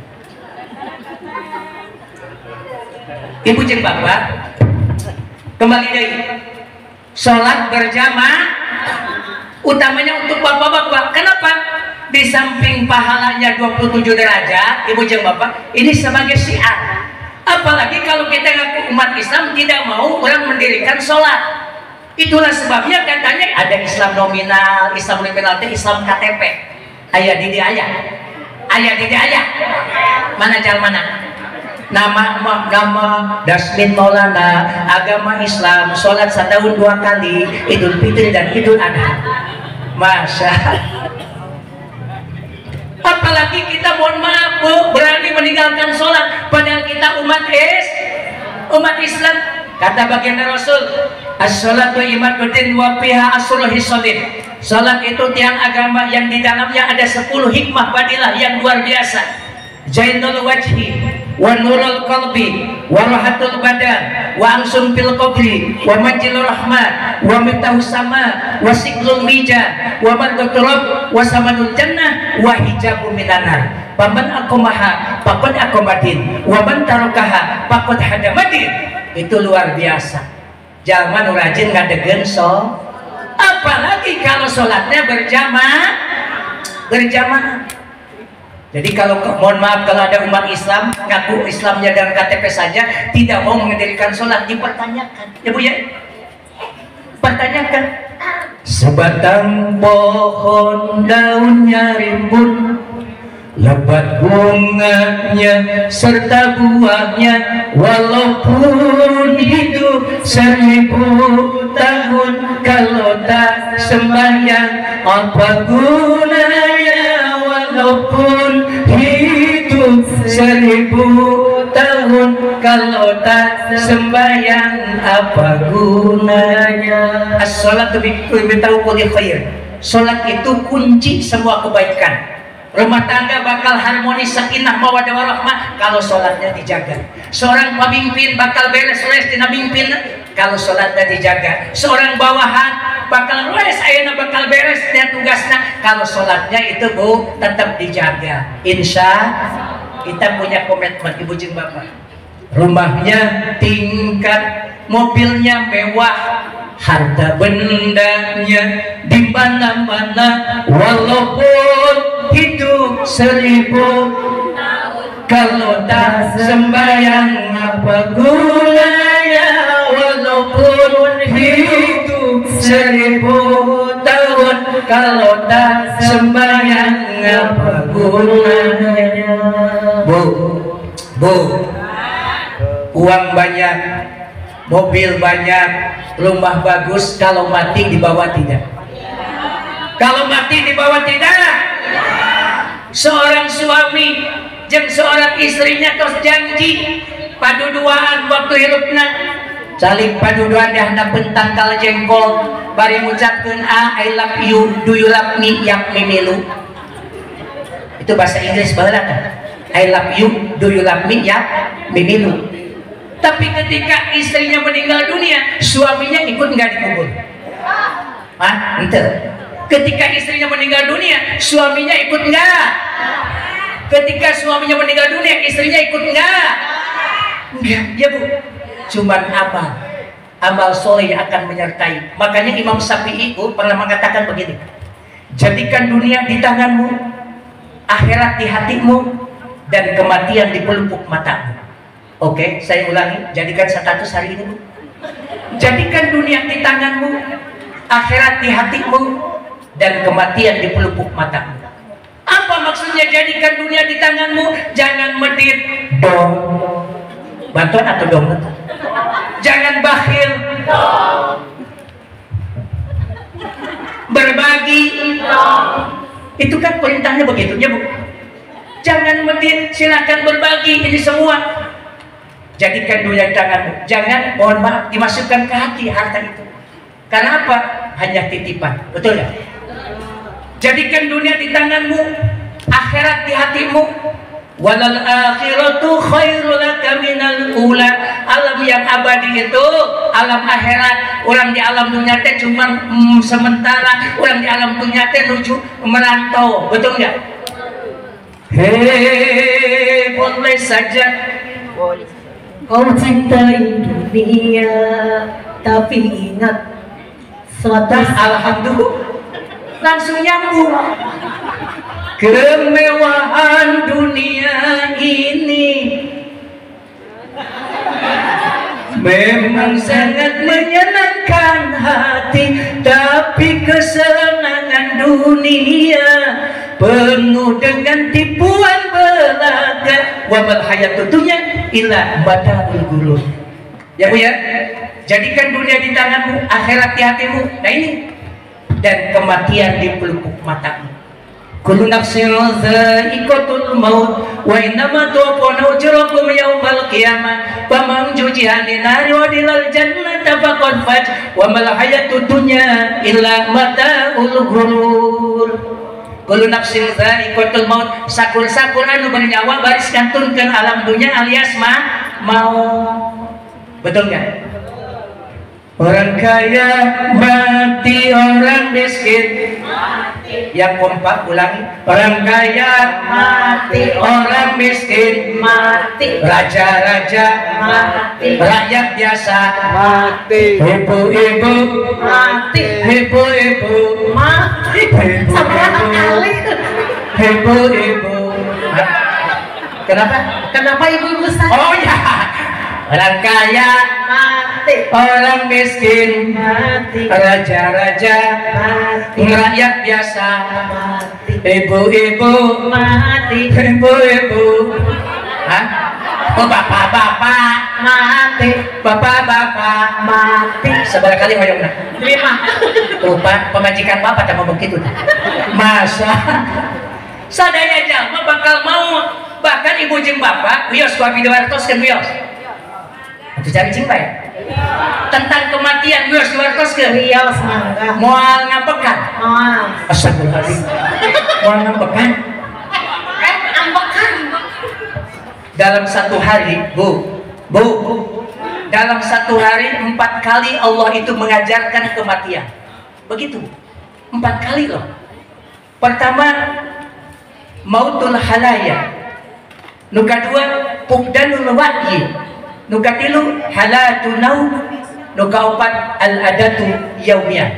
S1: Ibu jeung bapak kembali deui. Salat berjamaah utamanya untuk bapak-bapak. Kenapa? Di samping pahalanya 27 derajat, ibu jeung bapak, ini sebagai syiar. Apalagi kalau kita ngaku umat Islam tidak mau orang mendirikan sholat. Itulah sebabnya katanya ada Islam nominal, Islam nominal itu Islam KTP. Ayah didi ayah, ayah didi ayah. Mana jalan mana? Nama Dasmin Maulana, agama Islam, sholat setahun 2 kali, Idul Fitri dan Idul Adha. Masya. Apalagi kita mohon maaf Bu, berani meninggalkan sholat, padahal kita umat Islam. Kata baginda Rasul, as-sholatu imaduddin wa fiha asrul hisolin. Sholat itu tiang agama yang di dalamnya ada 10 hikmah fadilah yang luar biasa. Jainul wajhi wa nurul qalbi wa rahatul badan wa angsun fil qabri wa manjilur rahmat wa miftahus sama wa siklul mija wa mardatur wa samanul jannah wa hijabu minanar. Faman aqamaha faqad aqamadin wa man tarakaha faqad hadamadin. Itu luar biasa. Jalma nu rajin ngadegen so, apalagi kalau sholatnya berjamaah, berjamaah. Jadi kalau mohon maaf kalau ada umat Islam ngaku Islamnya dengan KTP saja tidak mau mendirikan sholat, dipertanyakan ya Bu ya, pertanyakan. Sebatang pohon daunnya rimbun, lebat bunganya serta buahnya, walaupun hidup 1000 tahun kalau tak sembahyang apa gunanya. Walaupun hidup 1000 tahun kalau tak sembahyang apa gunanya. As-sholatu miftahu kulli khair. Sholat itu kunci semua kebaikan. Rumah tangga bakal harmonis, sakinah, mawaddah warahmah kalau sholatnya dijaga. Seorang pemimpin bakal beres-beres dina mimpin kalau sholatnya dijaga. Seorang bawahan bakal beres, ayeuna bakal beres dia tugasna kalau sholatnya itu Bu tetap dijaga. Insya kita punya komitmen ibu jeung bapak. Rumahnya tingkat, mobilnya mewah, harta bendanya di mana-mana, walaupun hidup 1000 kalau tak sembahyang apa gunanya. Walaupun hidup 1000 tahun kalau tak sembahyang apa gunanya. Bu, bu, uang banyak, mobil banyak, rumah bagus, kalau mati dibawa tidak? Kalau mati dibawa tidak? Seorang suami jeung seorang istrinya terus janji paduduaan waktu hirupna, saling paduduaan di handapeun tangkal jengkol bari ngucapkeun I love you, do you love me, yak mimilu. Itu bahasa Inggris baheula kan? I love you, do you love me, yak mimilu. Tapi ketika istrinya meninggal dunia, suaminya ikut nggak dikubur? Hah? Ente. Ketika istrinya meninggal dunia, suaminya ikut nggak? Ketika suaminya meninggal dunia, istrinya ikut nggak? Enggak, ya Bu. Cuman amal, amal soleh akan menyertai. Makanya Imam Syafi'i Bu pernah mengatakan begini: jadikan dunia di tanganmu, akhirat di hatimu, dan kematian di pelupuk matamu. Oke, saya ulangi, jadikan status hari ini Bu. Jadikan dunia di tanganmu, akhirat di hatimu, dan kematian di pelupuk matamu. Apa maksudnya jadikan dunia di tanganmu? Jangan medit, dong. Bantuan atau dong? Jangan bakhil, dong. Berbagi, dong. Itu kan perintahnya begitu ya Bu. Jangan medit, silakan berbagi, ini semua. Jadikan dunia di tanganmu. Jangan, mohon maaf, dimasukkan ke hati harta itu. Karena apa? Hanya titipan, betul ya? Jadikan dunia di tanganmu, akhirat di hatimu. Walal akhiratu khairul laka minal ula. Alam yang abadi itu alam akhirat. Orang di alam dunia teh cuma sementara. Orang di alam dunia teh nuju merantau, betul nggak? Hei, boleh saja
S4: kau cintai dunia, tapi ingat suatu
S1: alhamdulillah langsung nyambung. Kemewahan dunia ini memang sangat menyenangkan hati, tapi kesenangan dunia penuh dengan tipuan belaka. Wa mal hayatud dunya illa mataul ghurur. Ya Bu ya, jadikan dunia di tanganmu, akhirat di hatimu. Nah ini, dan kematian di pelupuk matamu. Kullu nafsin dha'iqatul maut wa innama tuwaffawna ujurakum yaumal qiyamah faman juzi'a 'anil nari wa dilal jannata faqad faz wa mal hayatud dunya illa mataul ghurur. Kullu nafsin dha'iqatul maut, sakur-sakur anu bernyawa baris kantunkeun alam dunya alias mau. Betul enggak? Orang kaya mati, orang miskin mati. Yang kompak ulangi. Orang kaya mati, orang miskin mati, raja-raja mati, rakyat biasa
S3: mati,
S1: ibu-ibu
S4: mati,
S1: ibu-ibu
S4: mati,
S1: ibu-ibu. Kenapa?
S4: Kenapa ibu-ibu sakit?
S1: Oh ya. Orang kaya
S4: mati,
S1: orang miskin
S4: mati,
S1: raja-raja
S4: mati,
S1: rakyat biasa
S4: mati,
S1: ibu-ibu
S4: mati,
S1: ibu-ibu. Hah? Oh, bapak-bapak
S4: mati,
S1: bapak-bapak
S4: mati.
S1: Seberapa kali hoyongna?
S4: 5.
S1: Lupa pemajikan bapak tak mau begitu. Masa sadaya jalma bakal mau, bahkan ibu jeung bapak wios ku abi diwartoskeun wios. Itu cari cinta ya? Tentang kematian wios diwartoskeun.
S4: Wios mangga.
S1: Moal ngambekan.
S4: Moal.
S1: Astagfirullahaladzim. Moal ngambekan.
S4: Ambekan.
S1: Dalam satu hari, Bu, dalam satu hari 4 kali Allah itu mengajarkan kematian. Begitu. 4 kali loh. Pertama, mautul halaya. Nu kadua, pukdanul wahyi. Nu katilu halatu naum, nu kaopat al adatu yaumiyah.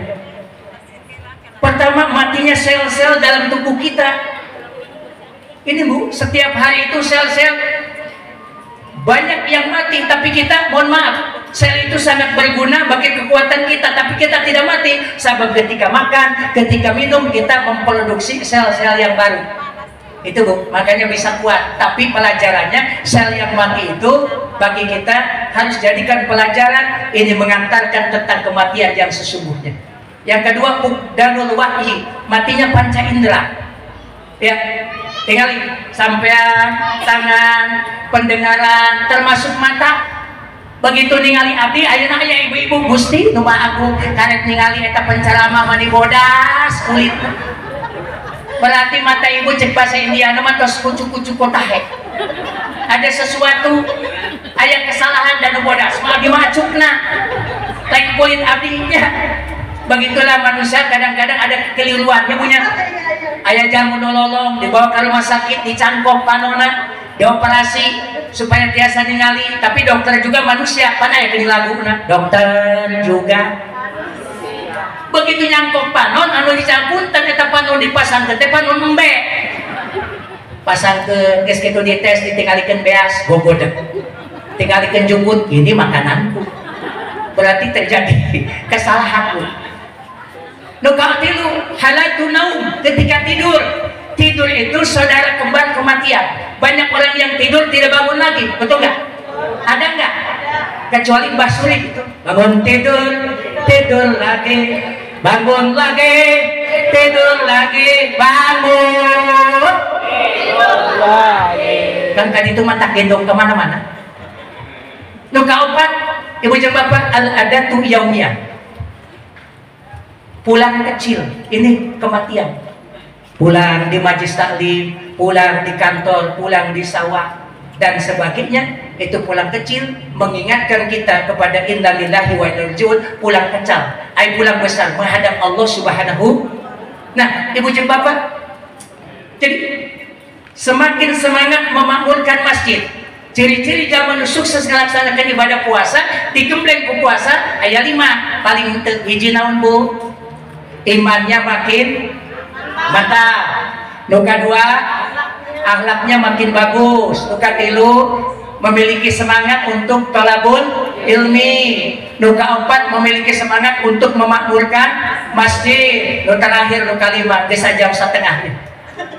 S1: Pertama, matinya sel-sel dalam tubuh kita. Ini Bu, setiap hari itu sel-sel banyak yang mati, tapi kita mohon maaf, sel itu sangat berguna bagi kekuatan kita, tapi kita tidak mati. Sebab ketika makan, ketika minum, kita memproduksi sel-sel yang baru. Itu Bu, makanya bisa kuat. Tapi pelajarannya, sel yang mati itu bagi kita harus jadikan pelajaran. Ini mengantarkan tentang kematian yang sesungguhnya. Yang kedua, pukdanul wahyi, matinya panca indera. Ya, tinggal sampean, tangan, pendengaran, termasuk mata. Begitu ningali abdi, ayeuna aya ibu-ibu Gusti nu mah aku karek ningali eta penceramah mani bodas kulit. Berarti mata ibu cek bahasa India mah tos kucu-kucu kotahe. Ada sesuatu, aya kesalahan dan bodas, mah abdi mah acukna. Lain kulit abdi nya. Begitulah manusia kadang-kadang ada kekeliruannya punya. Ayah jamu nololong dibawa ke rumah sakit, dicangkok panona, dioperasi supaya tiasa ningali. Tapi dokter juga manusia, pan aya geuning laguna. Dokter juga begitu nyangkok panon anu dicangkuntan eta panon dipasangkeun teh panon embe. Pasangkeun geus kitu dites ditinggalikeun beas gogodeg. Tinggalikeun jungkut, ini makananku. Berarti terjadi kesalahan. Nu katilu halatu naum, ketika tidur. Tidur itu saudara kembar kematian. Banyak orang yang tidur tidak bangun lagi, betul nggak? Ada nggak? Kecuali Mbah Surip itu. Bangun tidur, tidur lagi, bangun lagi, tidur lagi, bangun
S3: tidur lagi.
S1: Kan tadi itu mata gendong kemana-mana. Nu kaopat, ibu jeung bapak, al-adatu yaumiyah. Pulang kecil, ini kematian. Pulang di majlis taklim, pulang di kantor, pulang di sawah dan sebagainya, itu pulang kecil mengingatkan kita kepada innalillahi wa inna ilaihi raji'un. Pulang kecil, ay pulang besar menghadap Allah Subhanahu. Nah, ibu jeung bapak, jadi semakin semangat memakmurkan masjid. Ciri-ciri zaman sukses melaksanakan ibadah puasa, digembleng ku puasa aya 5, paling teu hiji naon Bu? Imannya makin mantap. Nu kadua, akhlaknya makin bagus. Nu katilu, memiliki semangat untuk tolabul ilmi. Nu kaopat, memiliki semangat untuk memakmurkan masjid. Nu terakhir, nu kalima, geus jam setengah.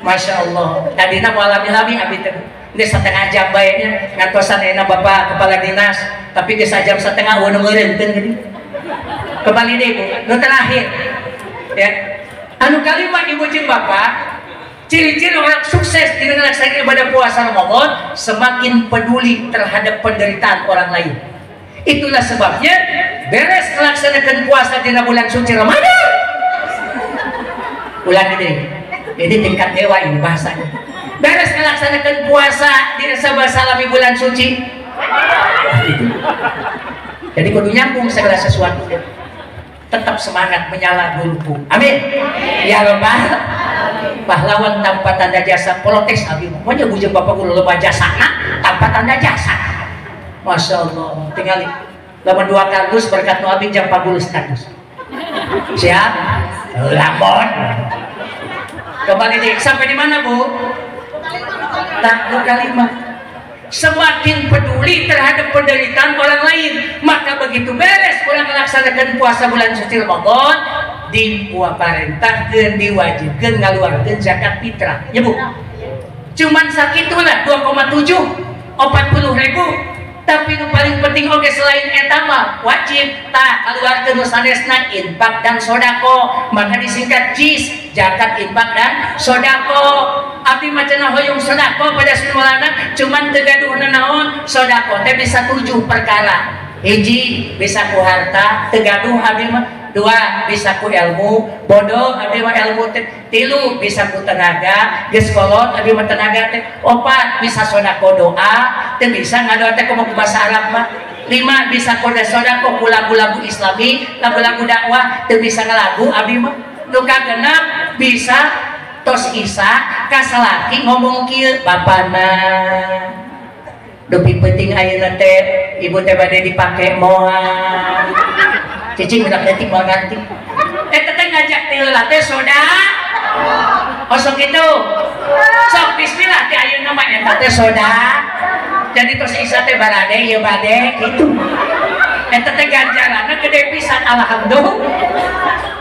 S1: Masya Allah. Tadina moal lami-lami abi teh. Ini setengah jam baiknya ngantosan enak bapak kepala dinas, tapi geus jam setengah eueuh ngeureunteun geuning. Kembali deh Bu, nu terakhir. Ya. Anu kalima ibu jeung bapak, ciri-ciri orang sukses di melaksanakan ibadah puasa Ramadan, semakin peduli terhadap penderitaan orang lain. Itulah sebabnya beres melaksanakan puasa di bulan suci Ramadan. Ulangi deh. Ini tingkat dewa ini bahasanya. Beres melaksanakan puasa di salami bulan suci. Jadi kudu nyambung segala sesuatu. Tetap semangat menyala dulu. Amin. Ya Rabbal. Pahlawan tanpa tanda jasa, protes abi. Pokoknya bujeng bapak guru loba jasana tanpa tanda jasa. Masya Allah. Tinggal lamun 2 kardus berkat nu abi jam pagulus kardus. Siap? Lamun. Kembali deh, sampai di mana Bu? Tak kalima. Semakin peduli terhadap penderitaan orang lain, maka begitu beres orang melaksanakan puasa bulan suci Ramadan, diparentahkeun, diwajibkeun ngaluarkeun zakat fitrah. Ya Bu. Cuman sakitulah 2,7 40.000. Tapi nu paling penting oke selain eta mah wajib tak keluarkeun nu sanesna infak dan sodako, maka disingkat JIS, zakat infak dan sodako. Abdi mah cenah hoyong sodako pada semulana, cuman teu gaduh nanaon. Sodako teh bisa 7 perkara. Hiji bisa ku harta, teu gaduh abdi mah. 2 bisa ku ilmu, bodoh abdi mah ilmu teh. 3 bisa ku tenaga, geus kolot abdi mah tenaga teh. 4 bisa sodako doa, teu bisa ngadoa teh kumaha bahasa Arab mah. 5 bisa ku sodako ku lagu-lagu Islami, lagu-lagu dakwah, teu bisa ngalagu abdi mah. Nu kagenep bisa tos isa ka salaki ngomong kieu, bapana dupi penting ayeuna teh ibu teh bade dipake moal. Cicing udah detik mau ngerti. Eta teh ngajak teh heula teh soda. Osok itu. Sok bismillah teh ayeuna mah eta teh soda. Jadi tos isa teh barade ieu bade kitu. Eta teh ganjaranna gede pisan alhamdulillah.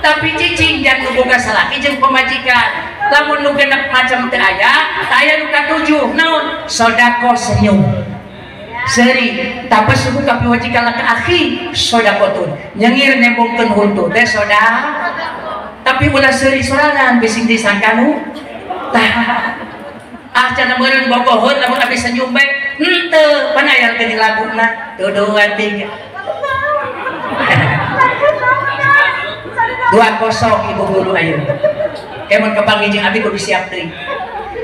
S1: Tapi cicing jangan nu boga salaki jeung pamajikan. Lamun nu genep macam teu aya, teu aya nu katujuh. Naon? Sodako senyum. Seri tapa suku kapi wajikala ke akhi sodakotun nyengir nembongkeun huntu teh soda, tapi ulah seuri sorangan bising disangka nu tah ah cenah meureun bogoheun lamun abi senyum bae henteu pan aya geuning laguna 2 3 2-0 ibu guru ayeuna kemun kapanggih jeung abi kudu siap deui.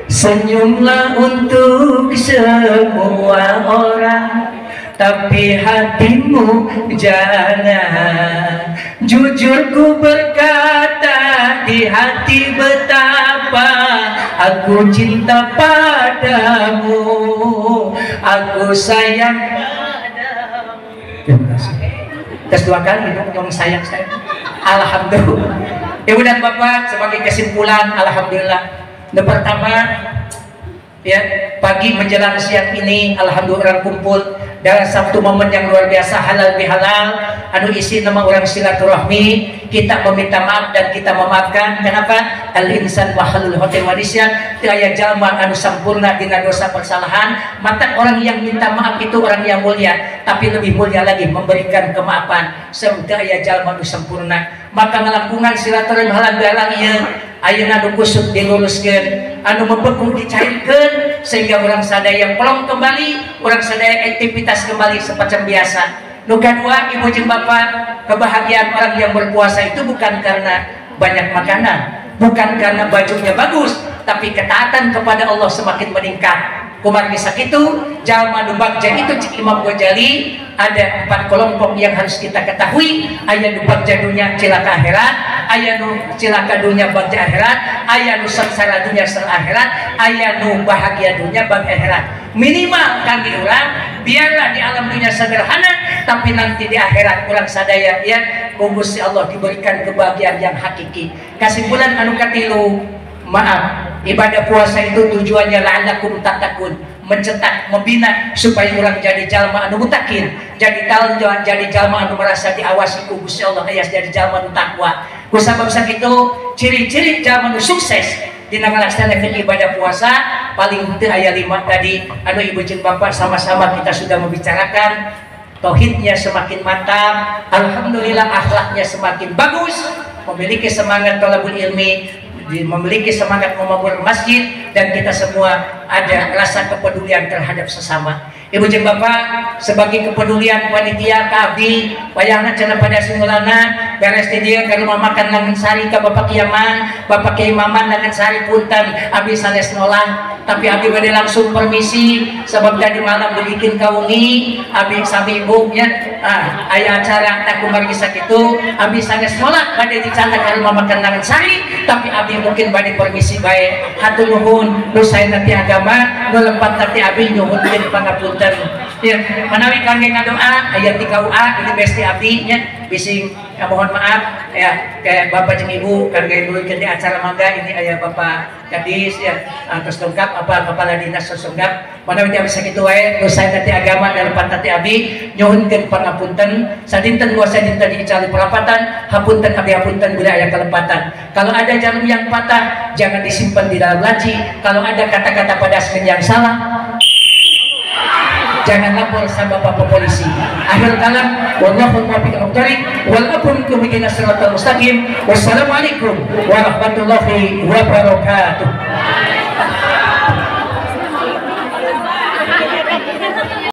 S1: Senyumlah untuk semua orang, tapi hatimu jangan. Jujur ku berkata di hati betapa aku cinta padamu, aku sayang padamu. Terima kasih. Tes 2 kali dong, ngomong sayang saya. Alhamdulillah. Ibu dan Bapak, sebagai kesimpulan, alhamdulillah. Yang pertama, ya, pagi menjelang siang ini, alhamdulillah orang kumpul dalam satu momen yang luar biasa, halal bihalal. anu isi nama orang silaturahmi, kita meminta maaf dan kita memaafkan. Kenapa? Al insan wahalul hotel wanisyan, teu aya jalma anu sampurna dina dosa persalahan. Mata orang yang minta maaf itu orang yang mulia, tapi lebih mulia lagi memberikan kemaafan. Teu aya jalma anu sempurna. Maka ngalangkungan silaturahmi halal bihalal ieu ayeuna nu kusut diluruskeun, anu membeku dicairkeun, sehingga orang sadaya plong kembali, orang sadaya aktivitas kembali semacam biasa. Nu kadua, ibu jeung bapak, kebahagiaan orang yang berpuasa itu bukan karena banyak makanan, bukan karena bajunya bagus, tapi ketaatan kepada Allah semakin meningkat. Kumargi sakitu jalma nu bagja itu cik Imam Ghazali ada 4 kelompok yang harus kita ketahui. Aya nu bagja dunya cilaka akhirat, aya nu cilaka dunya bagja akhirat, aya nu sengsara dunya sengsara akhirat, aya nu bahagia dunya bagja akhirat. Minimal kangge urang biarlah di alam dunia sederhana, tapi nanti di akhirat urang sadaya ya ku Gusti Allah diberikan kebahagiaan yang hakiki. Kesimpulan anu katilu, maaf, ibadah puasa itu tujuannya la'allakum tattaqun, mencetak, membina supaya orang jadi jalma anu mutakin, jadi taljon, jadi jalma anu merasa diawasi ku Gusti Allah, alias jadi jalma anu takwa. Ku sabab sakitu ciri-ciri jalma anu sukses dina ngalaksanakeun ibadah puasa paling teu aya 5 tadi anu ibu jeung bapak sama-sama kita sudah membicarakan. Tauhidnya semakin mantap, alhamdulillah akhlaknya semakin bagus, memiliki semangat thalabul ilmi, memiliki semangat membangun masjid, dan kita semua ada rasa kepedulian terhadap sesama. Ibu jeung bapak, sebagai kepedulian panitia ka abdi wayahna cenah pada sungulana beres di dieu ka rumah makan Langen Sari ka Bapak Kiaman, Bapak Kiai Maman Langen Sari, punten abdi sanes nolah, tapi abdi bade langsung permisi sebab tadi malam bikin kaungi abdi sami ibu nya aya acara tak kumargi sakitu abdi sanes nolak bade dicandak ka rumah makan Langen Sari, tapi abdi mungkin bade permisi bae. Hatur nuhun nu saena ti agama nu lepat ti abdi nyuhunkeun pangapunten. Ya, manawi kangge ngadoa aya ti KUA ini besti abdi nya bising ya, mohon maaf ya kayak bapak jeung ibu kangge nuluykeun di acara mangga ini aya bapak kadis ya atos lengkap apa kepala dinas lengkap. Manawi ti abdi sakitu wae nu saena ti agama dan lepat ti abdi nyuhunkeun pangapunten sadinten dua sadinten dicali perapatan hapunten abdi hapunten bila aya kelepatan. Kalau ada jarum yang patah jangan disimpan di dalam laci, kalau ada kata-kata pada asmin yang salah jangan lapor sama bapak polisi. Akhir kalam, wallahu muwaffiq ila aqwamit wal akum ihdinas siratal mustaqim. Wassalamualaikum warahmatullahi wabarakatuh.